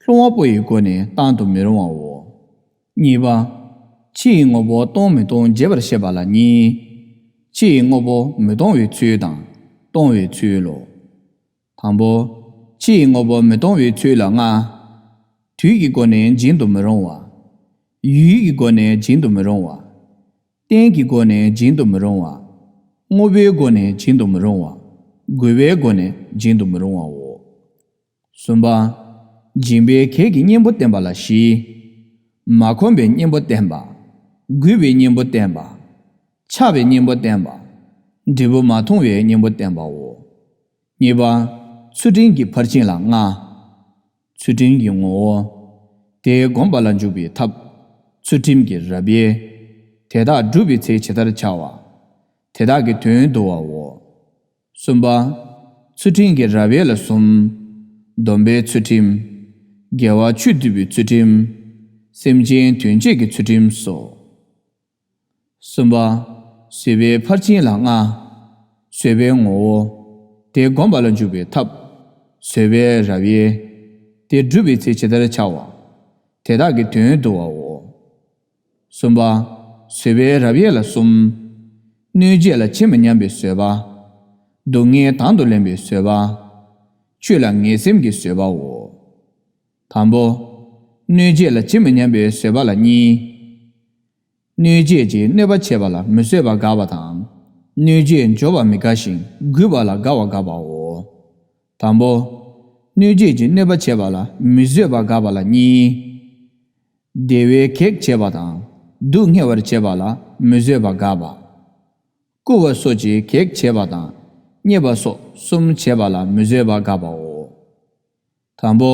ལྷུང་བ་པོ་ཡི་སྒོ་ནས་བཏང་དུ་མི་རུང་བའོ། གཉིས་པ། ཕྱི་ཡི་དངོས་པོ་གཏོང་མི་གཏོང་རྒྱས་པར་བཤད་པ་ལ་གཉིས། ཕྱི་ཡི་དངོས་པོ་མི་གཏོང་བའི་ཚུལ་དང་གཏོང་བའི་ཚུལ་ལོ། དང་པོ། ཕྱི་ཡི་དངོས་པོ་མི་གཏོང་བའི་ཚུལ་ལ་ལྔ། དུས་ཀྱི་སྒོ་ནས་འབྱིན་དུ་མི་རུང་བ། ཡུལ་གྱི་སྒོ་ནས་འབྱིན་དུ་མི་རུང་བ། རྟེན་གྱི་སྒོ་ནས་འབྱིན་དུ་མི་རུང་བ། དངོས་པོའི་སྒོ་ནས་འབྱིན་དུ་མི་རུང་བ། དགོས་པའི་སྒོ་ནས་འབྱིན་དུ་མི་རུང་བའོ། གསུམ་པ། སྦྱིན་པའི་གེགས་ཀྱི་གཉེན་པོ་བསྟན་པ་ལ་བཞི། མ་གོམས་པའི་གཉེན་པོ་བསྟན་པ། རྒུད་པའི་གཉེན་པོ་བསྟན་པ། ཆགས་པའི་གཉེན་པོ་བསྟན་པ། འབྲས་བུ་མ་མཐོང་བའི་གཉེན་པོ་བསྟན་པའོ། གཉིས་པ། ཚུལ་ཁྲིམས་ཀྱི་ཕར་ཕྱིན་ལ་ལྔ། ཚུལ་ཁྲིམས་ཀྱི་ངོ་བོ། དེ་བསྒོམ་པ་ལ་འཇུག་པའི་ཐབས། ཚུལ་ཁྲིམས་ཀྱི་རབ་དབྱེ། དེ་དག་བསྒྲུབ་པའི་ཚེ་ཇི་ལྟར་བྱ་བ། དེ་དག་གི་དོན་བསྡུ་བའོ། གསུམ་པ། ཚུལ་ཁྲིམས་ཀྱི་རབ་དབྱེ་ལ་གསུམ། སྡོམ་པའི་ཚུལ་ཁྲིམས། དགེ་བ་ཆོས་སྡུད་པའི་ཚུལ་ཁྲིམས། སེམས་ཅན་དོན་བྱེད་ཀྱི་ཚུལ་ཁྲིམས་སོ། གསུམ་པ། བཟོད་པའི་ཕར་ཕྱིན་ལ་ལྔ། བཟོད་པའི་ངོ་བོ། དེ་བསྒོམ་པ་ལ་འཇུག་པའི་ཐབས། བཟོད་པའི་རབ་དབྱེ། དེ་བསྒྲུབ་པའི་ཚེ་ཇི་ལྟར་བྱ་བ། དེ་དག་གི་དོན་བསྡུ་བའོ། གསུམ་པ། བཟོད་པའི་རབ་དབྱེ་ལ་གསུམ། གནོད་བྱེད་ལ་ཇི་མི་སྙམ་པའི་བཟོད་པ། སྡུག་བསྔལ་དང་དུ་ལེན་པའི་བཟོད་པ། ཆོས་ལ་ངེས་སེམས་ཀྱི་བཟོད་པའོ། དང་པོ། གནོད་བྱེད་ལ་ཇི་མི་སྙམ་པའི་བཟོད་པ་ལ་གཉིས། གནོད་བྱེད་ཀྱིས་གནོད་པ་བྱེད་པ་ལ་མི་བཟོད་པ་དགག་པ་དང་། གནོད་བྱེད་འབྱོར་བ་མི་དགའ་ཞིང་རྒུད་པ་ལ་དགའ་བ་དགག་པའོ། དང་པོ། གནོད་བྱེད་ཀྱིས་གནོད་པ་བྱེད་པ་ལ་མི་བཟོད་པ་དགག་པ་ལ་གཉིས། བདེ་བའི་གེགས་བྱེད་པ་དང་སྡུག་བསྔལ་བར་བྱེད་པ་ལ་མི་བཟོད་པ་དགག་པ། རྐུ་བ་སོགས་ཀྱི་གེགས་བྱེད་པ་དང་རྙེད་པ་སོགས་གསུམ་བྱེད་པ་ལ་མི་བཟོད་པ་དགག་པའོ། དང་པོ།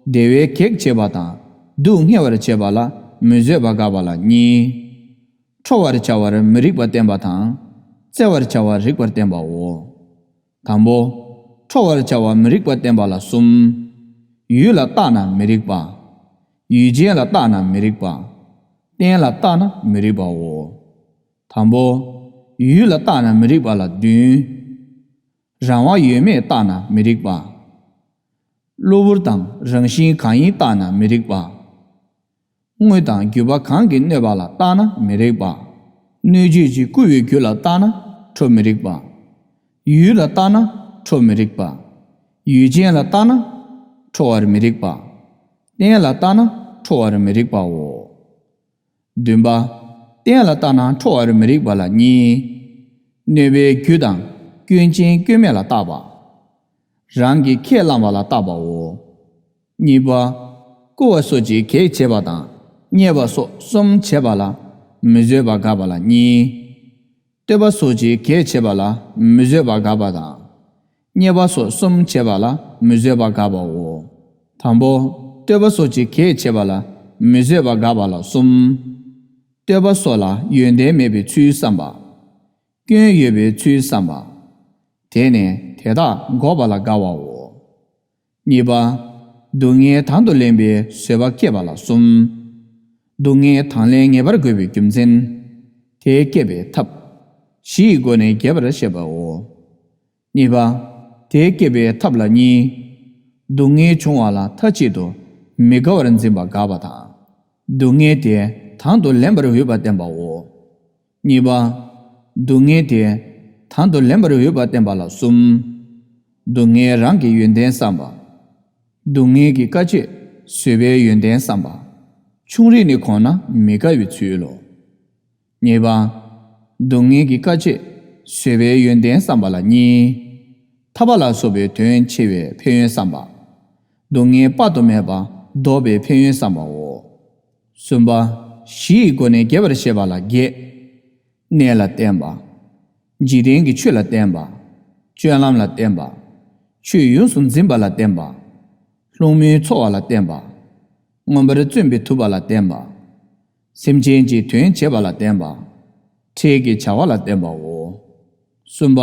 བདེ་བའི་གེགས་བྱེད་པ་དང་སྡུག་བསྔལ་བར་བྱེད་པ་ལ་མི་བཟོད་པ་དགག་པ་ལ་གཉིས། ཁྲོ་བར་བྱ་བར་མི་རིགས་པ་བསྟན་པ་དང་། བརྩེ་བར་བྱ་བར་རིགས་པར་བསྟན་པའོ། དང་པོ། ཁྲོ་བར་བྱ་བ་མི་རིགས་པ་བསྟན་པ་ལ་གསུམ། ཡུལ་ལ་བརྟགས་ན་མི་རིགས་པ། ཡུལ་ཅན་ལ་བརྟགས་ན་མི་རིགས་པ། རྟེན་ལ་བརྟགས་ན་མི་རིགས་པའོ། དང་པོ། ཡུལ་ལ་བརྟགས་ན་མི་རིགས་པ་ལ་བདུན། རང་དབང་ཡོད་མེད་བརྟགས་ན་མི་རིགས་པ། གློ་བུར་དང་རང་བཞིན་གང་ཡིན་བརྟགས་ན་མི་རིགས་པ། དངོས་དང་བརྒྱུད་པ་གང་གིས་གནོད་པ་ལ་བརྟགས་ན་མི་རིགས་པ། གནོད་བྱེད་ཀྱིས་རྐུ་བའི་རྒྱུ་ལ་བརྟགས་ན་ཁྲོ་མི་རིགས་པ། ཡུལ་ལ་བརྟགས་ན་ཁྲོ་མི་རིགས་པ། ཡུལ་ཅན་ལ་བརྟགས་ན་ཁྲོ་བར་མི་རིགས་པ། རྟེན་ལ་བརྟགས་ན་ཁྲོ་བར་མི་རིགས་པའོ། བདུན་པ། རྟེན་ལ་བརྟགས་ན་ཁྲོ་བར་མི་རིགས་པ་ལ་གཉིས། གནོད་པའི་རྒྱུ་དང་སྐྱོན་ཅན་སྐྱོན་མེད་ལ་བརྟགས་པ། རང་གིས་ཁས་བླངས་པ་ལ་བརྟགས་པའོ། གཉིས་པ། རྐུ་བ་སོགས་ཀྱི་གེགས་བྱེད་པ་དང་རྙེད་པ་སོགས་གསུམ་བྱེད་པ་ལ་མི་བཟོད་པ་དགག་པ་ལ་གཉིས། བསྟོད་པ་སོགས་ཀྱི་གེགས་བྱེད་པ་ལ་མི་བཟོད་པ་དགག་པ་དང་། རྙེད་པ་སོགས་གསུམ་བྱེད་པ་ལ་མི་བཟོད་པ་དགག་པའོ། དང་པོ། བསྟོད་པ་སོགས་ཀྱི་གེགས་བྱེད་པ་ལ་མི་བཟོད་པ་དགག་པ་ལ་གསུམ། བསྟོད་པ་སོགས་ལ་ཡོན་ཏན་མེད་པའི་ཚུལ་བསམ་པ། སྐྱོན་ཡོད་པའི་ཚུལ་བསམ་པ། དེ་ནས་དེ་དག་འགོག་པ་ལ་དགའ་བའོ། གཉིས་པ། སྡུག་བསྔལ་དང་དུ་ལེན་པའི་བཟོད་པ་སྐྱེད་པ་ལ་གསུམ། སྡུག་བསྔལ་དང་ལེན་ངེས་པར་དགོས་པའི་རྒྱུ་མཚན། དེ་སྐྱེད་པའི་ཐབས། བཞི་ཡི་སྒོ་ནས་རྒྱས་པར་བཤད་པའོ། གཉིས་པ། དེ་སྐྱེད་པའི་ཐབས་ལ་གཉིས། སྡུག་བསྔལ་བྱུང་བ་ལ་མཐའ་གཅིག་ཏུ་མི་དགའ་བར་འཛིན་པ་དགག་པ་དང་། སྡུག་བསྔལ་དེ་དང་དུ་ལེན་པར་འོས་པ་བསྟན་པའོ། གཉིས་པ། སྡུག་བསྔལ་དེ་དང་དུ་ལེན་པར་འོས་པ་བསྟན་པ་ལ་གསུམ། སྡུག་བསྔལ་རང་གི་ཡོན་ཏན་བསམ་པ། སྡུག་བསྔལ་གྱི་དཀའ་སྤྱད་བཟོད་པའི་ཡོན་ཏན་བསམ་པ། ཆུང་རིགས་ནས་གོམས་ན་མི་དགའ་བའི་ཚུལ་ལོ། གཉིས་པ། སྡུག་བསྔལ་གྱི་དཀའ་སྤྱད་བཟོད་པའི་ཡོན་ཏན་བསམ་པ་ལ་གཉིས། ཐར་པ་ལ་སོགས་པའི་དོན་ཆེ་བའི་ཕན་ཡོན་བསམ་པ། སྡུག་བསྔལ་དཔག་ཏུ་མེད་པ་བཟློག་པའི་ཕན་ཡོན་བསམ་པའོ། གསུམ་པ། བཞི་ཡི་སྒོ་ནས་རྒྱས་པར་བཤད་པ་ལ་བརྒྱད། གནས་ལ་བརྟེན་པ། འཇིག་རྟེན་གྱི་ཆོས་ལ་བརྟེན་པ། སྤྱོད་ལམ་ལ་བརྟེན་པ། ཆོས་ཡོངས་སུ་འཛིན་པ་ལ་བརྟེན་པ། སློང་མོས་འཚོ་བ་ལ་བརྟེན་པ། མངོན་པར་བརྩོན་པའི་ཐུབ་པ་ལ་བརྟེན་པ། སེམས་ཅན་གྱི་དོན་བྱེད་པ་ལ་བརྟེན་པ། འཕྲལ་གྱི་བྱ་བ་ལ་བརྟེན་པའོ། གསུམ་པ།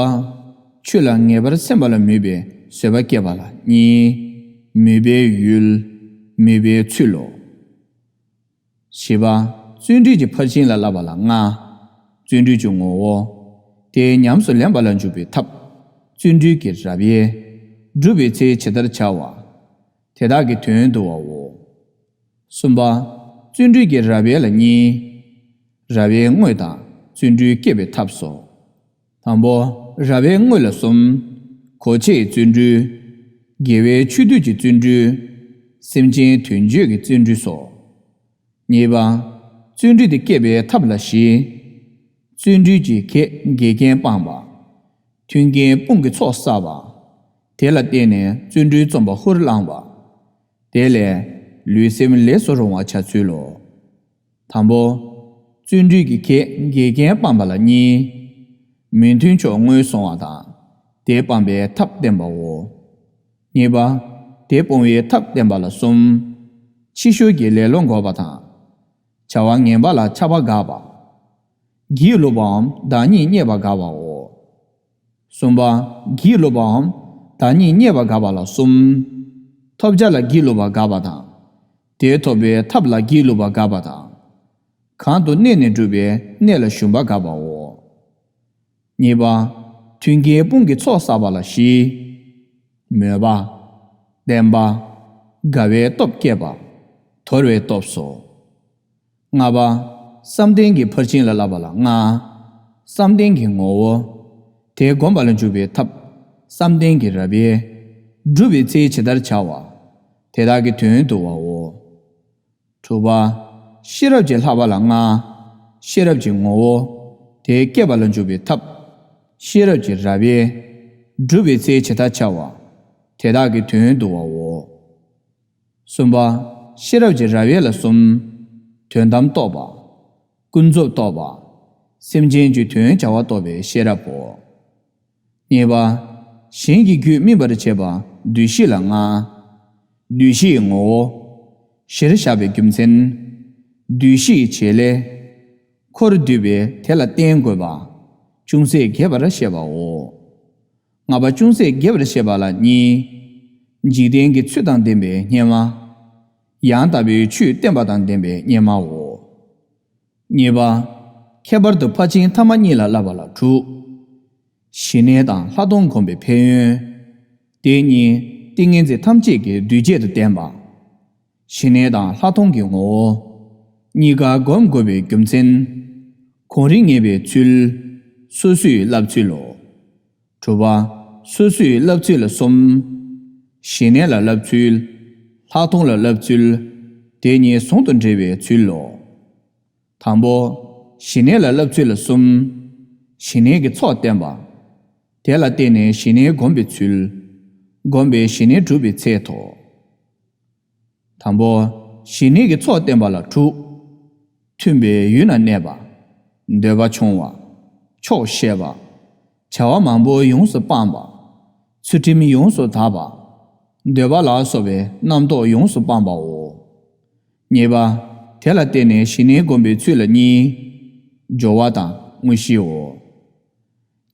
ཆོས་ལ་ངེས་པར་སེམས་པ་ལ་མོས་པའི་བཟོད་པ་སྐྱེད་པ་ལ་གཉིས། མོས་པའི་ཡུལ། མོས་པའི་ཚུལ་ལོ། བཞི་པ། བརྩོན་འགྲུས་ཀྱི་ཕར་ཕྱིན་ལ་བསླབ་པ་ལ་ལྔ། བརྩོན་འགྲུས་ཀྱི་ངོ་བོ། དེ་ཉམས་སུ་ལེན་པ་ལ་འཇུག་པའི་ཐབས། བརྩོན་འགྲུས་ཀྱི་རབ་དབྱེ། བསྒྲུབ་པའི་ཚེ་ཇི་ལྟར་བྱ་བ། དེ་དག་གི་དོན་བསྡུ་བའོ། གསུམ་པ། བརྩོན་འགྲུས་ཀྱི་རབ་དབྱེ་ལ་གཉིས། རབ་དབྱེ་དངོས་དང་བརྩོན་འགྲུས་བསྐྱེད་པའི་ཐབས་སོ། དང་པོ། རབ་དབྱེ་དངོས་ལ་གསུམ། གོ་ཆའི་བརྩོན་འགྲུས། དགེ་བའི་ཆོས་སྡུད་ཀྱི་བརྩོན་འགྲུས། སེམས་ཅན་དོན་བྱེད་ཀྱི་བརྩོན་འགྲུས་སོ། གཉིས་པ། བརྩོན་འགྲུས་དེ་བསྐྱེད་པའི་ཐབས་ལ་བཞི། བརྩོན་འགྲུས་ཀྱི་གེགས་འགལ་རྐྱེན་སྤངས་པ། མཐུན་རྐྱེན་དཔུང་གི་ཚོགས་བསགས་པ། དེ་ལ་བརྟེན་ནས་བརྩོན་འགྲུས་རྩོམ་པ་ལྷུར་བླངས་པ། དེ་ལས་ལུས་སེམས་ལས་སུ་རུང་བ་བྱ་ཚུལ་ལོ། དང་པོ། བརྩོན་འགྲུས་ཀྱི་གེགས་འགལ་རྐྱེན་སྤངས་པ་ལ་གཉིས། མི་མཐུན་ཕྱོགས་ངོས་བཟུང་བ་དང་། དེ་སྤངས་པའི་ཐབས་བསྟན་པའོ། གཉིས་པ། དེ་སྤོང་བའི་ཐབས་བསྟན་པ་ལ་གསུམ། ཕྱི་བཤོལ་གྱི་ལེ་ལོ་འགོག་པ་དང་། བྱ་བ་ངན་པ་ལ་ཆགས་པ་འགག་པ། སྒྱིད་ལུག་པའམ་བདག་ཉིད་བརྙས་པ་འགག་པའོ། གསུམ་པ། སྒྱིད་ལུག་པའམ་བདག་ཉིད་བརྙས་པ་འགག་པ་ལ་གསུམ། ཐོབ་བྱ་ལ་སྒྱིད་ལུག་པ་འགག་པ་དང་། དེ་ཐོབ་པའི་ཐབས་ལ་སྒྱིད་ལུག་པ་འགག་པ་དང་། གང་དུ་གནས་ནས་སྒྲུབ་པའི་གནས་ལ་ཞུམ་པ་འགག་པའོ། གཉིས་པ། མཐུན་རྐྱེན་དཔུང་གི་ཚོགས་བསགས་པ་ལ་བཞི། མོས་པ། བརྟན་པ། དགའ་བའི་སྟོབས་བསྐྱེད་པ། དོར་བའི་སྟོབས་སོ། ལྔ་པ། བསམ་གཏན་གྱི་ཕར་ཕྱིན་ལ་བསླབ་པ་ལ་ལྔ། བསམ་གཏན་གྱི་ངོ་བོ། དེ་བསྒོམ་པ་ལ་འཇུག་པའི་ཐབས། བསམ་གཏན་གྱི་རབ་དབྱེ། བསྒྲུབ་པའི་ཚེ་ཇི་ལྟར་བྱ་བ། དེ་དག་གི་དོན་བསྡུ་བའོ། དྲུག་པ། ཤེས་རབ་ཀྱི་བསླབ་པ་ལ་ལྔ། ཤེས་རབ་ཀྱི་ངོ་བོ། དེ་བསྐྱེད་པ་ལ་འཇུག་པའི་ཐབས། ཤེས་རབ་ཀྱི་རབ་དབྱེ། བསྒྲུབ་པའི་ཚེ་ཇི་ལྟར་བྱ་བ། དེ་དག་གི་དོན་བསྡུ་བའོ། གསུམ་པ། ཤེས་རབ་ཀྱི་རབ་དབྱེ་ལ་གསུམ། དོན་དམ་རྟོགས་པ། ཀུན་རྫོབ་རྟོགས་པ། སེམས་ཅན་གྱི་དོན་བྱ་བ་རྟོགས་པའི་ཤེས་རབ་བོ། གཉིས་པ། གཞན་གྱི་རྒྱུད་སྨིན་པར་བྱེད་པ་འདུ་ཤེས་ལ་ལྔ། འདུ་ཤེས་ཀྱི་ངོ་བོ། གཞིར་བཞག་པའི་རྒྱུ་མཚན། འདུ་ཤེས་ཀྱི་བྱེད་ལས། འཁོར་འདུས་པས་དེ་ལ་བརྟེན་དགོས་པ། ཅུང་ཟད་རྒྱས་པར་བཤད་པའོ། ལྔ་པ་ཅུང་ཟད་རྒྱས་པར་བཤད་པ་ལ་གཉིས། འཇིག་རྟེན་གྱི་ཚུལ་དང་ལྡན་པའི་སྙན་མ། ཡང་དག་པའི་ཆོས་བསྟན་པ་དང་ལྡན་པའི་སྙན་མའོ། གཉིས་པ། ཁྱད་པར་དུ་ཕར་ཕྱིན་ཐ་མ་གཉིས་ལ་བསླབ་པ་ལ་དྲུག། ཞི་གནས་དང་ལྷག་མཐོང་སྒོམ་པའི་ཕན་ཡོན། དེ་གཉིས་ཏིང་ངེ་འཛིན་ཐམས་ཅད་ཀྱི་འདུས་བྱས་དུ་བསྟན་པ། ཞི་གནས་དང་ལྷག་མཐོང་གི་ངོ་བོ། གཉིས་ཀ་སྒོམ་དགོས་པའི་རྒྱུ་མཚན། གོང་རིམ་ངེས་པའི་ཚུལ། སོ་སོའི་བསླབ་ཚུལ་ལོ། དྲུག་པ། སོ་སོའི་བསླབ་ཚུལ་ལ་གསུམ། ཞི་གནས་ལ་བསླབ་ཚུལ། ལྷག་མཐོང་ལ་བསླབ་ཚུལ། དེ་གཉིས་ཟུང་དུ་འབྲེལ་བའི་ཚུལ་ལོ། དང་པོ། ཞི་གནས་ལ་བསླབ་ཚུལ་ལ་གསུམ། ཞི་གནས་ཀྱི་ཚོགས་བསྟན་པ། དེ་ལ་བརྟེན་ནས་ཞི་གནས་བསྒོམ་པའི་ཚུལ། བསྒོམས་པས་ཞི་གནས་འགྲུབ་པའི་ཚད་དོ། དང་པོ། ཞི་གནས་ཀྱི་ཚོགས་བསྟན་པ་ལ་དྲུག། མཐུན་པའི་ཡུལ་ན་གནས་པ། འདོད་པ་ཆུང་བ། ཆོག་ཤེས་པ། བྱ་བ་མང་པོ་ཡོངས་སུ་སྤངས་པ། ཚུལ་ཁྲིམས་ཡོངས་སུ་དག་པ། འདོད་པ་ལ་སོགས་པའི་རྣམ་རྟོག་ཡོངས་སུ་སྤངས་པའོ། གཉིས་པ། དེ་ལ་བརྟེན་ནས་ཞི་གནས་བསྒོམ་པའི་ཚུལ་ལ་གཉིས། སྦྱོར་བ་དང་དངོས་གཞིའོ།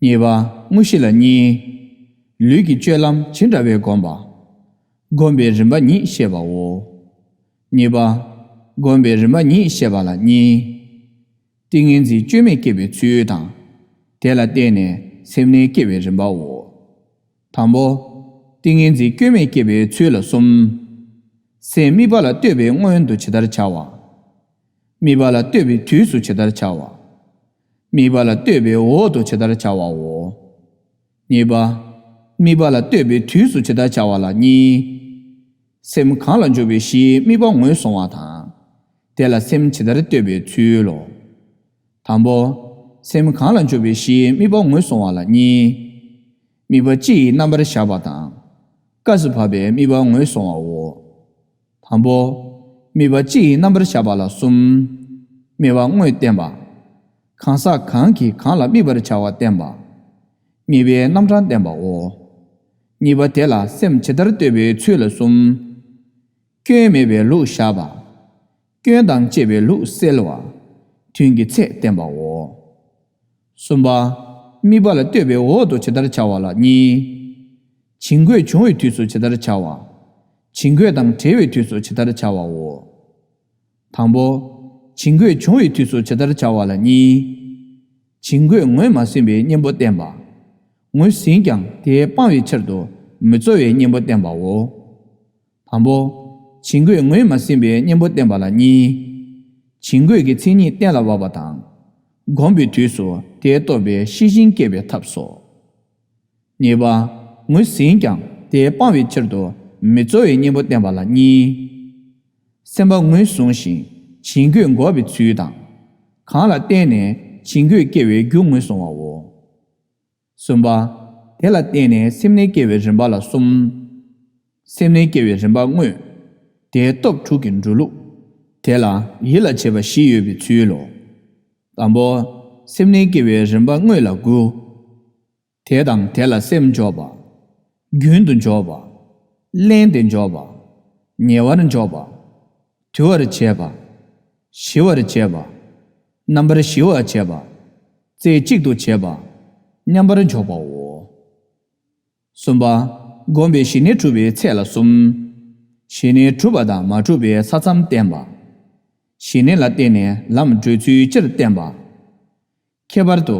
གཉིས་པ། དངོས་གཞི་ལ་གཉིས། ལུས་ཀྱི་སྤྱོད་ལམ་ཇི་འདྲ་བའི་བསྒོམ་པ། བསྒོམ་པའི་རིམ་པ་ཉིད་བཤད་པའོ། གཉིས་པ། བསྒོམ་པའི་རིམ་པ་ཉིད་བཤད་པ་ལ་གཉིས། ཏིང་ངེ་འཛིན་བཅོས་མས་བསྐྱེད་པའི་ཚུལ་དང་། དེ་ལ་བརྟེན་ནས་སེམས་གནས་བསྐྱེད་པའི་རིམ་པའོ། དང་པོ། ཏིང་ངེ་འཛིན་བཅོས་མས་བསྐྱེད་པའི་ཚུལ་ལ་གསུམ། སེམས་དམིགས་པ་ལ་ལྟོས་པའི་སྔོན་དུ་ཇི་ལྟར་བྱ་བ། དམིགས་པ་ལ་ལྟོས་པའི་དུས་སུ་ཇི་ལྟར་བྱ་བ། དམིགས་པ་ལ་ལྟོས་པའི་འོག་ཏུ་ཇི་ལྟར་བྱ་བའོ། གཉིས་པ། དམིགས་པ་ལ་ལྟོས་པའི་དུས་སུ་ཇི་ལྟར་བྱ་བ་ལ་གཉིས། སེམས་གང་ལ་འཇུག་པའི་གཞིའི་དམིགས་པ་ངོས་བཟུང་བ་དང་། དེ་ལ་སེམས་ཇི་ལྟར་ལྟོས་པའི་ཚུལ་ལོ། དང་པོ། སེམས་གང་ལ་འཇུག་པའི་གཞིའི་དམིགས་པ་ངོས་བཟུང་བ་ལ་གཉིས། དམིགས་པ་སྤྱི་ཡི་རྣམ་པར་བཞག་པ་དང་། སྐབས་སུ་བབ་པའི་དམིགས་པ་ངོས་བཟུང་བའོ། དང་པོ། དམིགས་པ་སྤྱི་ཡི་རྣམ་པར་བཞག་པ་ལ་གསུམ། དམིགས་པ་དངོས་བསྟན་པ། གང་ཟག་གང་གིས་གང་ལ་དམིགས་པར་བྱ་བ་བསྟན་པ། དམིགས་པའི་རྣམ་གྲངས་བསྟན་པའོ། གཉིས་པ་དེ་ལ་སེམས་ཇི་ལྟར་ལྟོས་པའི་ཚུལ་ལ་གསུམ། སྐྱོན་མེད་པའི་ལུགས་བཞག་པ། སྐྱོན་དང་བཅས་པའི་ལུགས་སེལ་བ། དོན་གྱི་ཚད་བསྟན་པའོ། གསུམ་པ། དམིགས་པ་ལ་ལྟོས་པའི་འོག་ཏུ་ཇི་ལྟར་བྱ་བ་ལ་གཉིས། བྱིང་རྒོད་བྱུང་བའི་དུས་སུ་ཇི་ལྟར་བྱ་བ། བྱིང་རྒོད་དང་བྲལ་བའི་དུས་སུ་ཇི་ལྟར་བྱ་བའོ། དང་པོ། བྱིང་རྒོད་བྱུང་བའི་དུས་སུ་ཇི་ལྟར་བྱ་བ་ལ་གཉིས། བྱིང་རྒོད་ངོས་མ་ཟིན་པའི་གཉེན་པོ་བསྟན་པ། ངོས་ཟིན་ཀྱང་དེ་སྤང་བའི་ཕྱིར་དུ་མི་རྩོལ་བའི་གཉེན་པོ་བསྟན་པའོ། དང་པོ། བྱིང་རྒོད་ངོས་མ་ཟིན་པའི་གཉེན་པོ་བསྟན་པ་ལ་གཉིས། བྱིང་རྒོད་ཀྱི་མཚན་ཉིད་གཏན་ལ་དབབ་པ་དང་། བསྒོམས་པའི་དུས་སུ་དེ་རྟོགས་པའི་ཤེས་བཞིན་སྐྱེ་བའི་ཐབས་སོ། གཉིས་པ། ངོས་ཟིན་ཀྱང་དེ་སྤང་བའི་ཕྱིར་དུ་མི་རྩོལ་བའི་གཉེན་པོ་བསྟན་པ་ལ་གཉིས། སེམས་པ་ངོས་བཟུང་ཞིང་བྱིང་རྒོད་འགོག་པའི་ཚུལ་དང་། གང་ལ་བརྟེན་ནས་བྱིང་རྒོད་སྐྱེ་བའི་རྒྱུ་ངོས་བཟུང་བའོ། གསུམ་པ། དེ་ལ་བརྟེན་ནས་སེམས་ནད་སྐྱེ་བའི་རིམ་པ་ལ་གསུམ། སེམས་ནད་སྐྱེ་བའི་རིམ་པ་དངོས། དེ་སྟོབས་དྲུག་གི་འགྲོ་ལུགས། དེ་ལ་ཡིད་ལ་བྱེད་པ་བཞི་ཡོད་པའི་ཚུལ་ལོ། དང་པོ། སེམས་ནད་སྐྱེ་བའི་རིམ་པ་དངོས་ལ་དགུ། དེ་དང་དེ་ལ་སེམས་འཇོག་པ། རྒྱུན་དུ་འཇོག་པ། བརླན་ཏེ་འཇོག་པ། ཉེ་བར་འཇོག་པ། དུལ་བར་བྱེད་པ། ཞི་བར་བྱེད་པ། རྣམ་པར་ཞི་བར་བྱེད་པ། རྩེ་གཅིག་ཏུ་བྱེད་པ། མཉམ་པར་འཇོག་པའོ། གསུམ་པ། བསྒོམས་པའི་ཞི་གནས་གྲུབ་པའི་ཚད་ལ་གསུམ། ཞི་གནས་གྲུབ་པ་དང་མ་གྲུབ་པའི་ས་མཚམས་བསྟན་པ། ཞི་གནས་ལ་བརྟེན་ནས་ལམ་བགྲོད་ཚུལ་སྤྱིར་བསྟན་པ། ཁྱད་པར་དུ།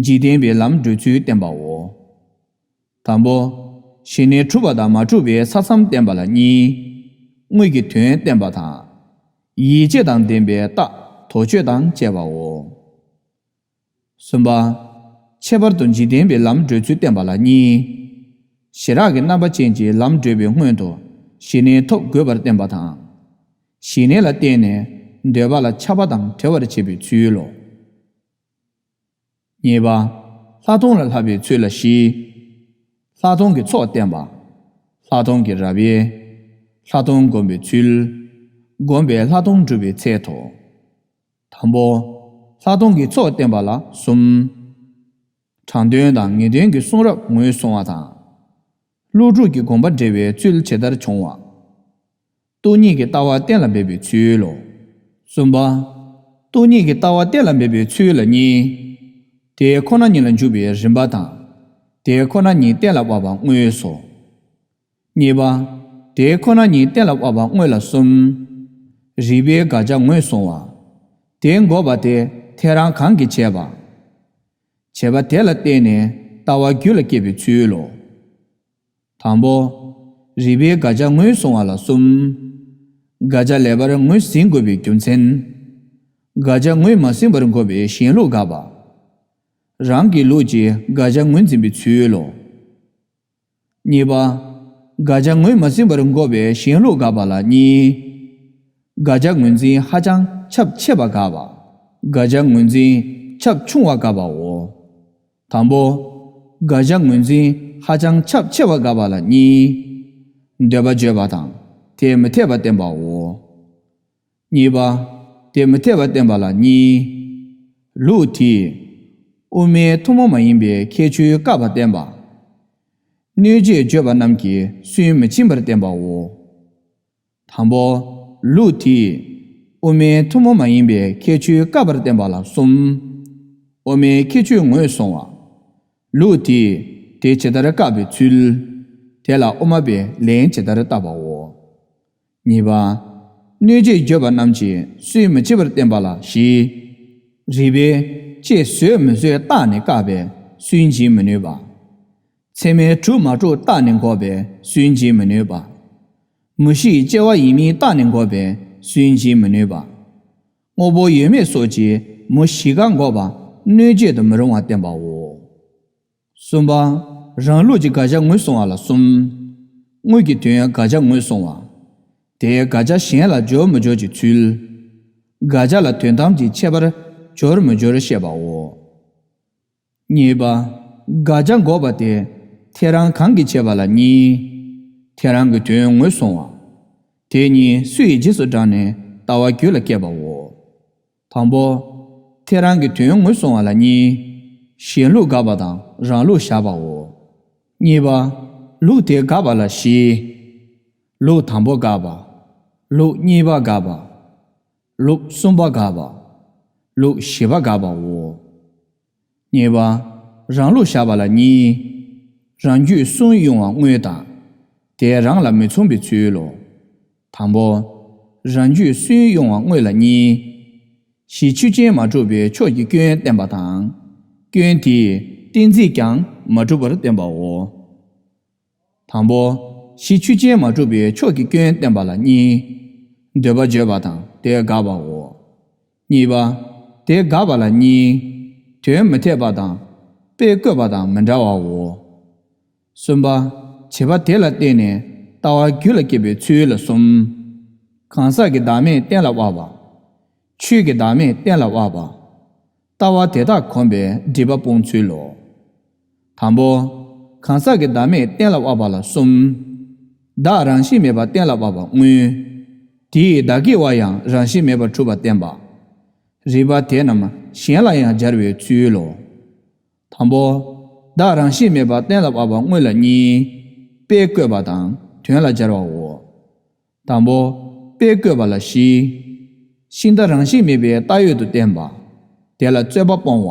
འཇིག་རྟེན་པའི་ལམ་བགྲོད་ཚུལ་བསྟན་པའོ། དང་པོ། ཞི་གནས་གྲུབ་པ་དང་མ་གྲུབ་པའི་ས་མཚམས་བསྟན་པ་ལ་གཉིས། དངོས་ཀྱི་དོན་བསྟན་པ་དང་། ཡིད་བྱེད་དང་ལྡན་པའི་རྟགས་དོགས་གཅོད་དང་བཅས་པའོ། གསུམ་པ། ཁྱད་པར་དུ་འཇིག་རྟེན་པའི་ལམ་བགྲོད་ཚུལ་བསྟན་པ་ལ་གཉིས། ཞི་རགས་ཀྱི་རྣམ་པ་ཅན་གྱི་ལམ་བགྲོད་པའི་སྔོན་དུ་ཞི་གནས་ཐོབ་དགོས་པར་བསྟན་པ་དང་། ཞི་གནས་ལ་བརྟེན་ནས་འདོད་པ་ལ་ཆགས་པ་དང་བྲལ་བར་བྱེད་པའི་ཚུལ་ལོ། གཉིས་པ། ལྷག་མཐོང་ལ་བསླབ་པའི་ཚུལ་ལ་བཞི། ལྷག་མཐོང་གི་ཚོགས་བསྟན་པ། ལྷག་མཐོང་གི་རབ་དབྱེ། ལྷག་མཐོང་བསྒོམ་པའི་ཚུལ། བསྒོམས་པས་ལྷག་མཐོང་འགྲུབ་པའི་ཚད་དོ། དང་པོ། ལྷག་མཐོང་གི་ཚོགས་བསྟན་པ་ལ་གསུམ། དྲང་དོན་དང་ངེས་དོན་གྱི་གསུང་རབ་ངོས་བཟུང་བ་དང་། བློ་དྲུག་གི་དགོངས་པ་འགྲེལ་བའི་ཚུལ་ཇི་ལྟར་བྱུང་བ། སྟོང་ཉིད་ཀྱི་ལྟ་བ་གཏན་ལ་འབེབས་པའི་ཚུལ་ལོ། གསུམ་པ། སྟོང་ཉིད་ཀྱི་ལྟ་བ་གཏན་ལ་འབེབས་པའི་ཚུལ་ལ་གཉིས། དེ་ཁོ་ན་ཉིད་ལ་འཇུག་པའི་རིམ་པ་དང་། དེ་ཁོ་ན་ཉིད་གཏན་ལ་དབབ་པ་དངོས་སོ། གཉིས་པ། དེ་ཁོ་ན་ཉིད་གཏན་ལ་དབབ་པ་དངོས་ལ་གསུམ། རིགས་པའི་དགག་བྱ་ངོས་བཟུང་བ། དེ་འགོག་པ་དེ་ཐལ་རང་གང་གིས་བྱས་པ། བྱས་པ་དེ་ལ་བརྟེན་ནས་ལྟ་བ་རྒྱུད་ལ་སྐྱེས་པའི་ཚུལ་ལོ། དང་པོ། རིགས་པའི་དགག་བྱ་ངོས་བཟུང་བ་ལ་གསུམ། དགག་བྱ་ལེགས་པར་ངོས་ཟིན་དགོས་པའི་རྒྱུ་མཚན། དགག་བྱ་ངོས་མ་ཟིན་པར་འགོག་པའི་གཞན་ལུགས་དགག་པ། རང་གི་ལུགས་ཀྱིས་དགག་བྱ་ངོས་འཛིན་པའི་ཚུལ་ལོ། གཉིས་པ། དགག་བྱ་ངོས་མ་ཟིན་པར་འགོག་པའི་གཞན་ལུགས་དགག་པ་ལ་གཉིས། དགག་བྱ་ངོས་འཛིན་ཧ་ཅང་ཁྱབ་ཆེ་བ་དགག་པ། དགག་བྱ་ངོས་འཛིན་ཁྱབ་ཆུང་བ་དགག་པའོ། དང་པོ། དགག་བྱ་ངོས་འཛིན་ཧ་ཅང་ཁྱབ་ཆེ་བ་དགག་པ་ལ་གཉིས། འདོད་པ་བརྗོད་པ་དང་དེ་མི་འཐད་པ་བསྟན་པའོ། གཉིས་པ། དེ་མི་འཐད་པ་བསྟན་པ་ལ་གཉིས། ལུགས་དེས། དབུ་མའི་ཐུན་མོང་མ་ཡིན་པའི་ཁྱད་ཆོས་བཀག་པ་བསྟན་པ། གནོད་བྱེད་བརྗོད་པ་རྣམས་ཀྱིས་སུན་མི་ཕྱིན་པར་བསྟན་པའོ། དང་པོ། ལུགས་དེས། དབུ་མའི་ཐུན་མོང་མ་ཡིན་པའི་ཁྱད་ཆོས་བཀག་པར་བསྟན་པ་ལ་གསུམ། དབུ་མའི་ཁྱད་ཆོས་ངོས་བཟུང་བ། ལུགས་དེས། དེ་ཇི་ལྟར་བཀག་པའི་ཚུལ། དེ་ལ་དབུ་མ་པས་ལན་ཇི་ལྟར་བཏབ་པའོ། གཉིས་པ། གནོད་བྱེད་བརྗོད་པ་རྣམས་ཀྱིས་སུན་མི་ཕྱིན་པར་བསྟན་པ་ལ་བཞི། རིགས་པས་ལྕེ་བཟོད་མི་བཟོད་བརྟགས་ནས་བཀག་པས་སུན་འབྱིན་མི་ནུས་པ། ཚད་མས་གྲུབ་མ་གྲུབ་བརྟགས་ནས་འགོག་པས་སུན་འབྱིན་མི་ནུས་པ། མུ་བཞིས་སྐྱེ་བ་ཡིན་མིན་བརྟགས་ནས་འགོག་པས་སུན་འབྱིན་མི་ནུས་པ། དངོས་པོ་ཡོད་མེད་སོགས་ཀྱིས་མུ་བཞི་ཀ་འགོག་པ་ གནོད་བྱེད་དུ་མི་རུང་བ་བསྟན་པའོ། གསུམ་པ། རང་ལུགས་ཀྱི་དགག་བྱ་ངོས་བཟུང་བ་ལ་གསུམ། དངོས་ཀྱི་དོན་དགག་བྱ་ངོས་བཟུང་བ། དེའི་དགག་བྱ་གཞན་ལ་སྦྱོར་མི་སྦྱོར་གྱི་ཚུལ། དགག་བྱ་ལ་དོན་དམ་གྱི་ཁྱད་པར་སྦྱོར་མི་སྦྱོར་བཤད་པའོ། གཉིས་པ། དགག་བྱ་འགོག་པ་དེ་ཐལ་རང་གང་གིས་བྱས་པ་ལ་གཉིས། ཐལ་རང་གི་དོན་ངོས་བཟུང་བ། དེ་གཉིས་སུ་ཡི་རྗེས་སུ་འབྲངས་ནས་ལྟ་བ་རྒྱུད་ལ་སྐྱེས་པའོ། དང་པོ། ཐལ་རང་གི་དོན་ངོས་བཟུང་བ་ལ་གཉིས། གཞན་ལུགས་དགག་པ་དང་རང་ལུགས་བཞག་པའོ། གཉིས་པ། ལུགས་དེ་དགག་པ་ལ་བཞི། ལུགས་དང་པོ་དགག་པ། ལུགས་གཉིས་པ་དགག་པ། ལུགས་གསུམ་པ་དགག་པ། ལུགས་བཞི་པ་དགག་པའོ། གཉིས་པ། རང་ལུགས་བཞག་པ་ལ་གཉིས། རང་རྒྱུད་སུན་དབྱུང་བ་དངོས་དང་། དེ་རང་ལ་མི་མཚུངས་པའི་ཚུལ་ལོ། དང་པོ། རང་རྒྱུད་སུན་དབྱུང་བ་དངོས་ལ་གཉིས། གཞི་ཆོས་ཅན་མ་གྲུབ་པའི་ཕྱོགས་ཀྱི་སྐྱོན་བསྟན་པ་དང་། སྐྱོན་དེས་གཏན་ཚིགས་ཀྱང་མ་གྲུབ་པར་བསྟན་པའོ། དང་པོ། གཞི་ཆོས་ཅན་མ་གྲུབ་པའི་ཕྱོགས་ཀྱི་སྐྱོན་བསྟན་པ་ལ་གཉིས། འདོད་པ་བརྗོད་པ་དང་དེ་དགག་པའོ། གཉིས་པ། དེ་དགག་པ་ལ་གཉིས། དོན་མི་འཐད་པ་དང་། དཔེ་བཀོད་པ་དང་མི་འདྲ་བའོ། གསུམ་པ། བྱས་པ་དེ་ལ་བརྟེན་ནས་ལྟ་བ་རྒྱུད་ལ་སྐྱེས་པའི་ཚུལ་ལ་གསུམ། གང་ཟག་གི་བདག་མེད་གཏན་ལ་དབབ་པ། ཆོས་ཀྱི་བདག་མེད་གཏན་ལ་དབབ་པ། ལྟ་བ་དེ་དག་གོམས་པའི་སྒྲིབ་པ་སྤོང་ཚུལ་ལོ། དང་པོ། གང་ཟག་གི་བདག་མེད་གཏན་ལ་དབབ་པ་ལ་གསུམ། བདག་རང་བཞིན་མེད་པ་གཏན་ལ་དབབ་པ་དངོས། དེས་བདག་གི་བ་ཡང་རང་བཞིན་མེད་པར་གྲུབ་པ་བསྟན་པ། རིགས་པ་དེ་རྣམས་གཞན་ལ་ཡང་སྦྱར་བའི་ཚུལ་ལོ། དང་པོ། བདག་རང་བཞིན་མེད་པ་གཏན་ལ་དབབ་པ་དངོས་ལ་གཉིས། དཔེ་བཀོད་པ་དང་དོན་ལ་སྦྱར་བའོ། དང་པོ། དཔེ་བཀོད་པ་ལ་བཞི། ཤིང་རྟ་རང་བཞིན་མེད་པའི་བལྟ་ཡོད་དུ་བསྟན་པ། དེ་ལ་རྩོད་པ་སྤོང་བ།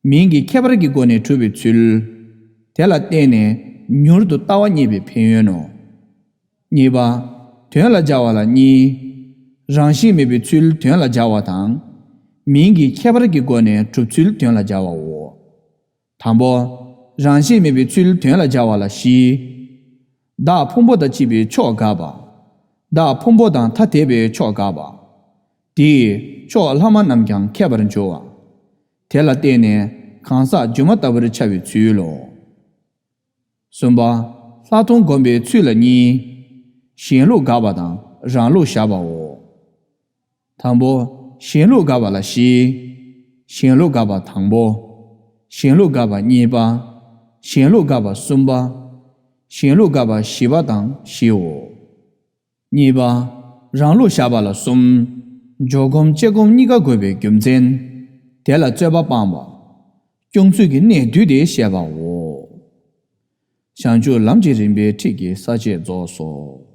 མིང་གི་ཁྱད་པར་གྱི་སྒོ་ནས་གྲུབ་པའི་ཚུལ། དེ་ལ་བརྟེན་ནས་མྱུར་དུ་ལྟ་བ་རྙེད་པའི་ཕན་ཡོན་ནོ། གཉིས་པ། དོན་ལ་སྦྱར་བ་ལ་གཉིས། རང་བཞིན་མེད་པའི་ཚུལ་དོན་ལ་སྦྱར་བ་དང་། མིང་གི་ཁྱད་པར་གྱི་སྒོ་ནས་གྲུབ་ཚུལ་དོན་ལ་སྦྱར་བའོ། དང་པོ། རང་བཞིན་མེད་པའི་ཚུལ་དོན་ལ་སྦྱར་བ་ལ་བཞི། བདག་ཕུང་པོ་དང་བཅས་པའི་ཕྱོགས་དགག་པ། བདག་ཕུང་པོ་དང་ཐ་དད་པའི་ཕྱོགས་དགག་པ། དེས་ཕྱོགས་ལྷག་མ་རྣམས་ཀྱང་ཁྱད་པར་འཇོག་པ། དེ་ལ་བརྟེན་ནས་གང་ཟག་སྒྱུ་མ་ལྟ་བུར་འཆར་བའི་ཚུལ་ལོ། གསུམ་པ། ལྷག་མཐོང་བསྒོམ་པའི་ཚུལ་ལ་གཉིས། གཞན་ལུགས་དགག་པ་དང་རང་ལུགས་བཞག་པའོ། དང་པོ། གཞན་ལུགས་དགག་པ་ལ་བཞི། གཞན་ལུགས་དགག་པ་དང་པོ། གཞན་ལུགས་དགག་པ་གཉིས་པ། གཞན་ལུགས་དགག་པ་གསུམ་པ། གཞན་ལུགས་དགག་པ་བཞི་པ་དང་བཞིའོ། གཉིས་པ། རང་ལུགས་བཞག་པ་ལ་གསུམ། འཇོག་སྒོམ་དཔྱད་སྒོམ་གཉིས་ཀ་དགོས་པའི་རྒྱུ་མཚན། དེ་ལ་རྩོད་པ་སྤངས་པ། སྐྱོང་ཚུལ་གྱི་གནད་བསྡུས་ཏེ་བཤད་པའོ། བྱང་ཆུབ་ལམ་གྱི་རིམ་པའི་ཁྲིད་ཀྱི་ས་བཅད་རྫོགས་སོ།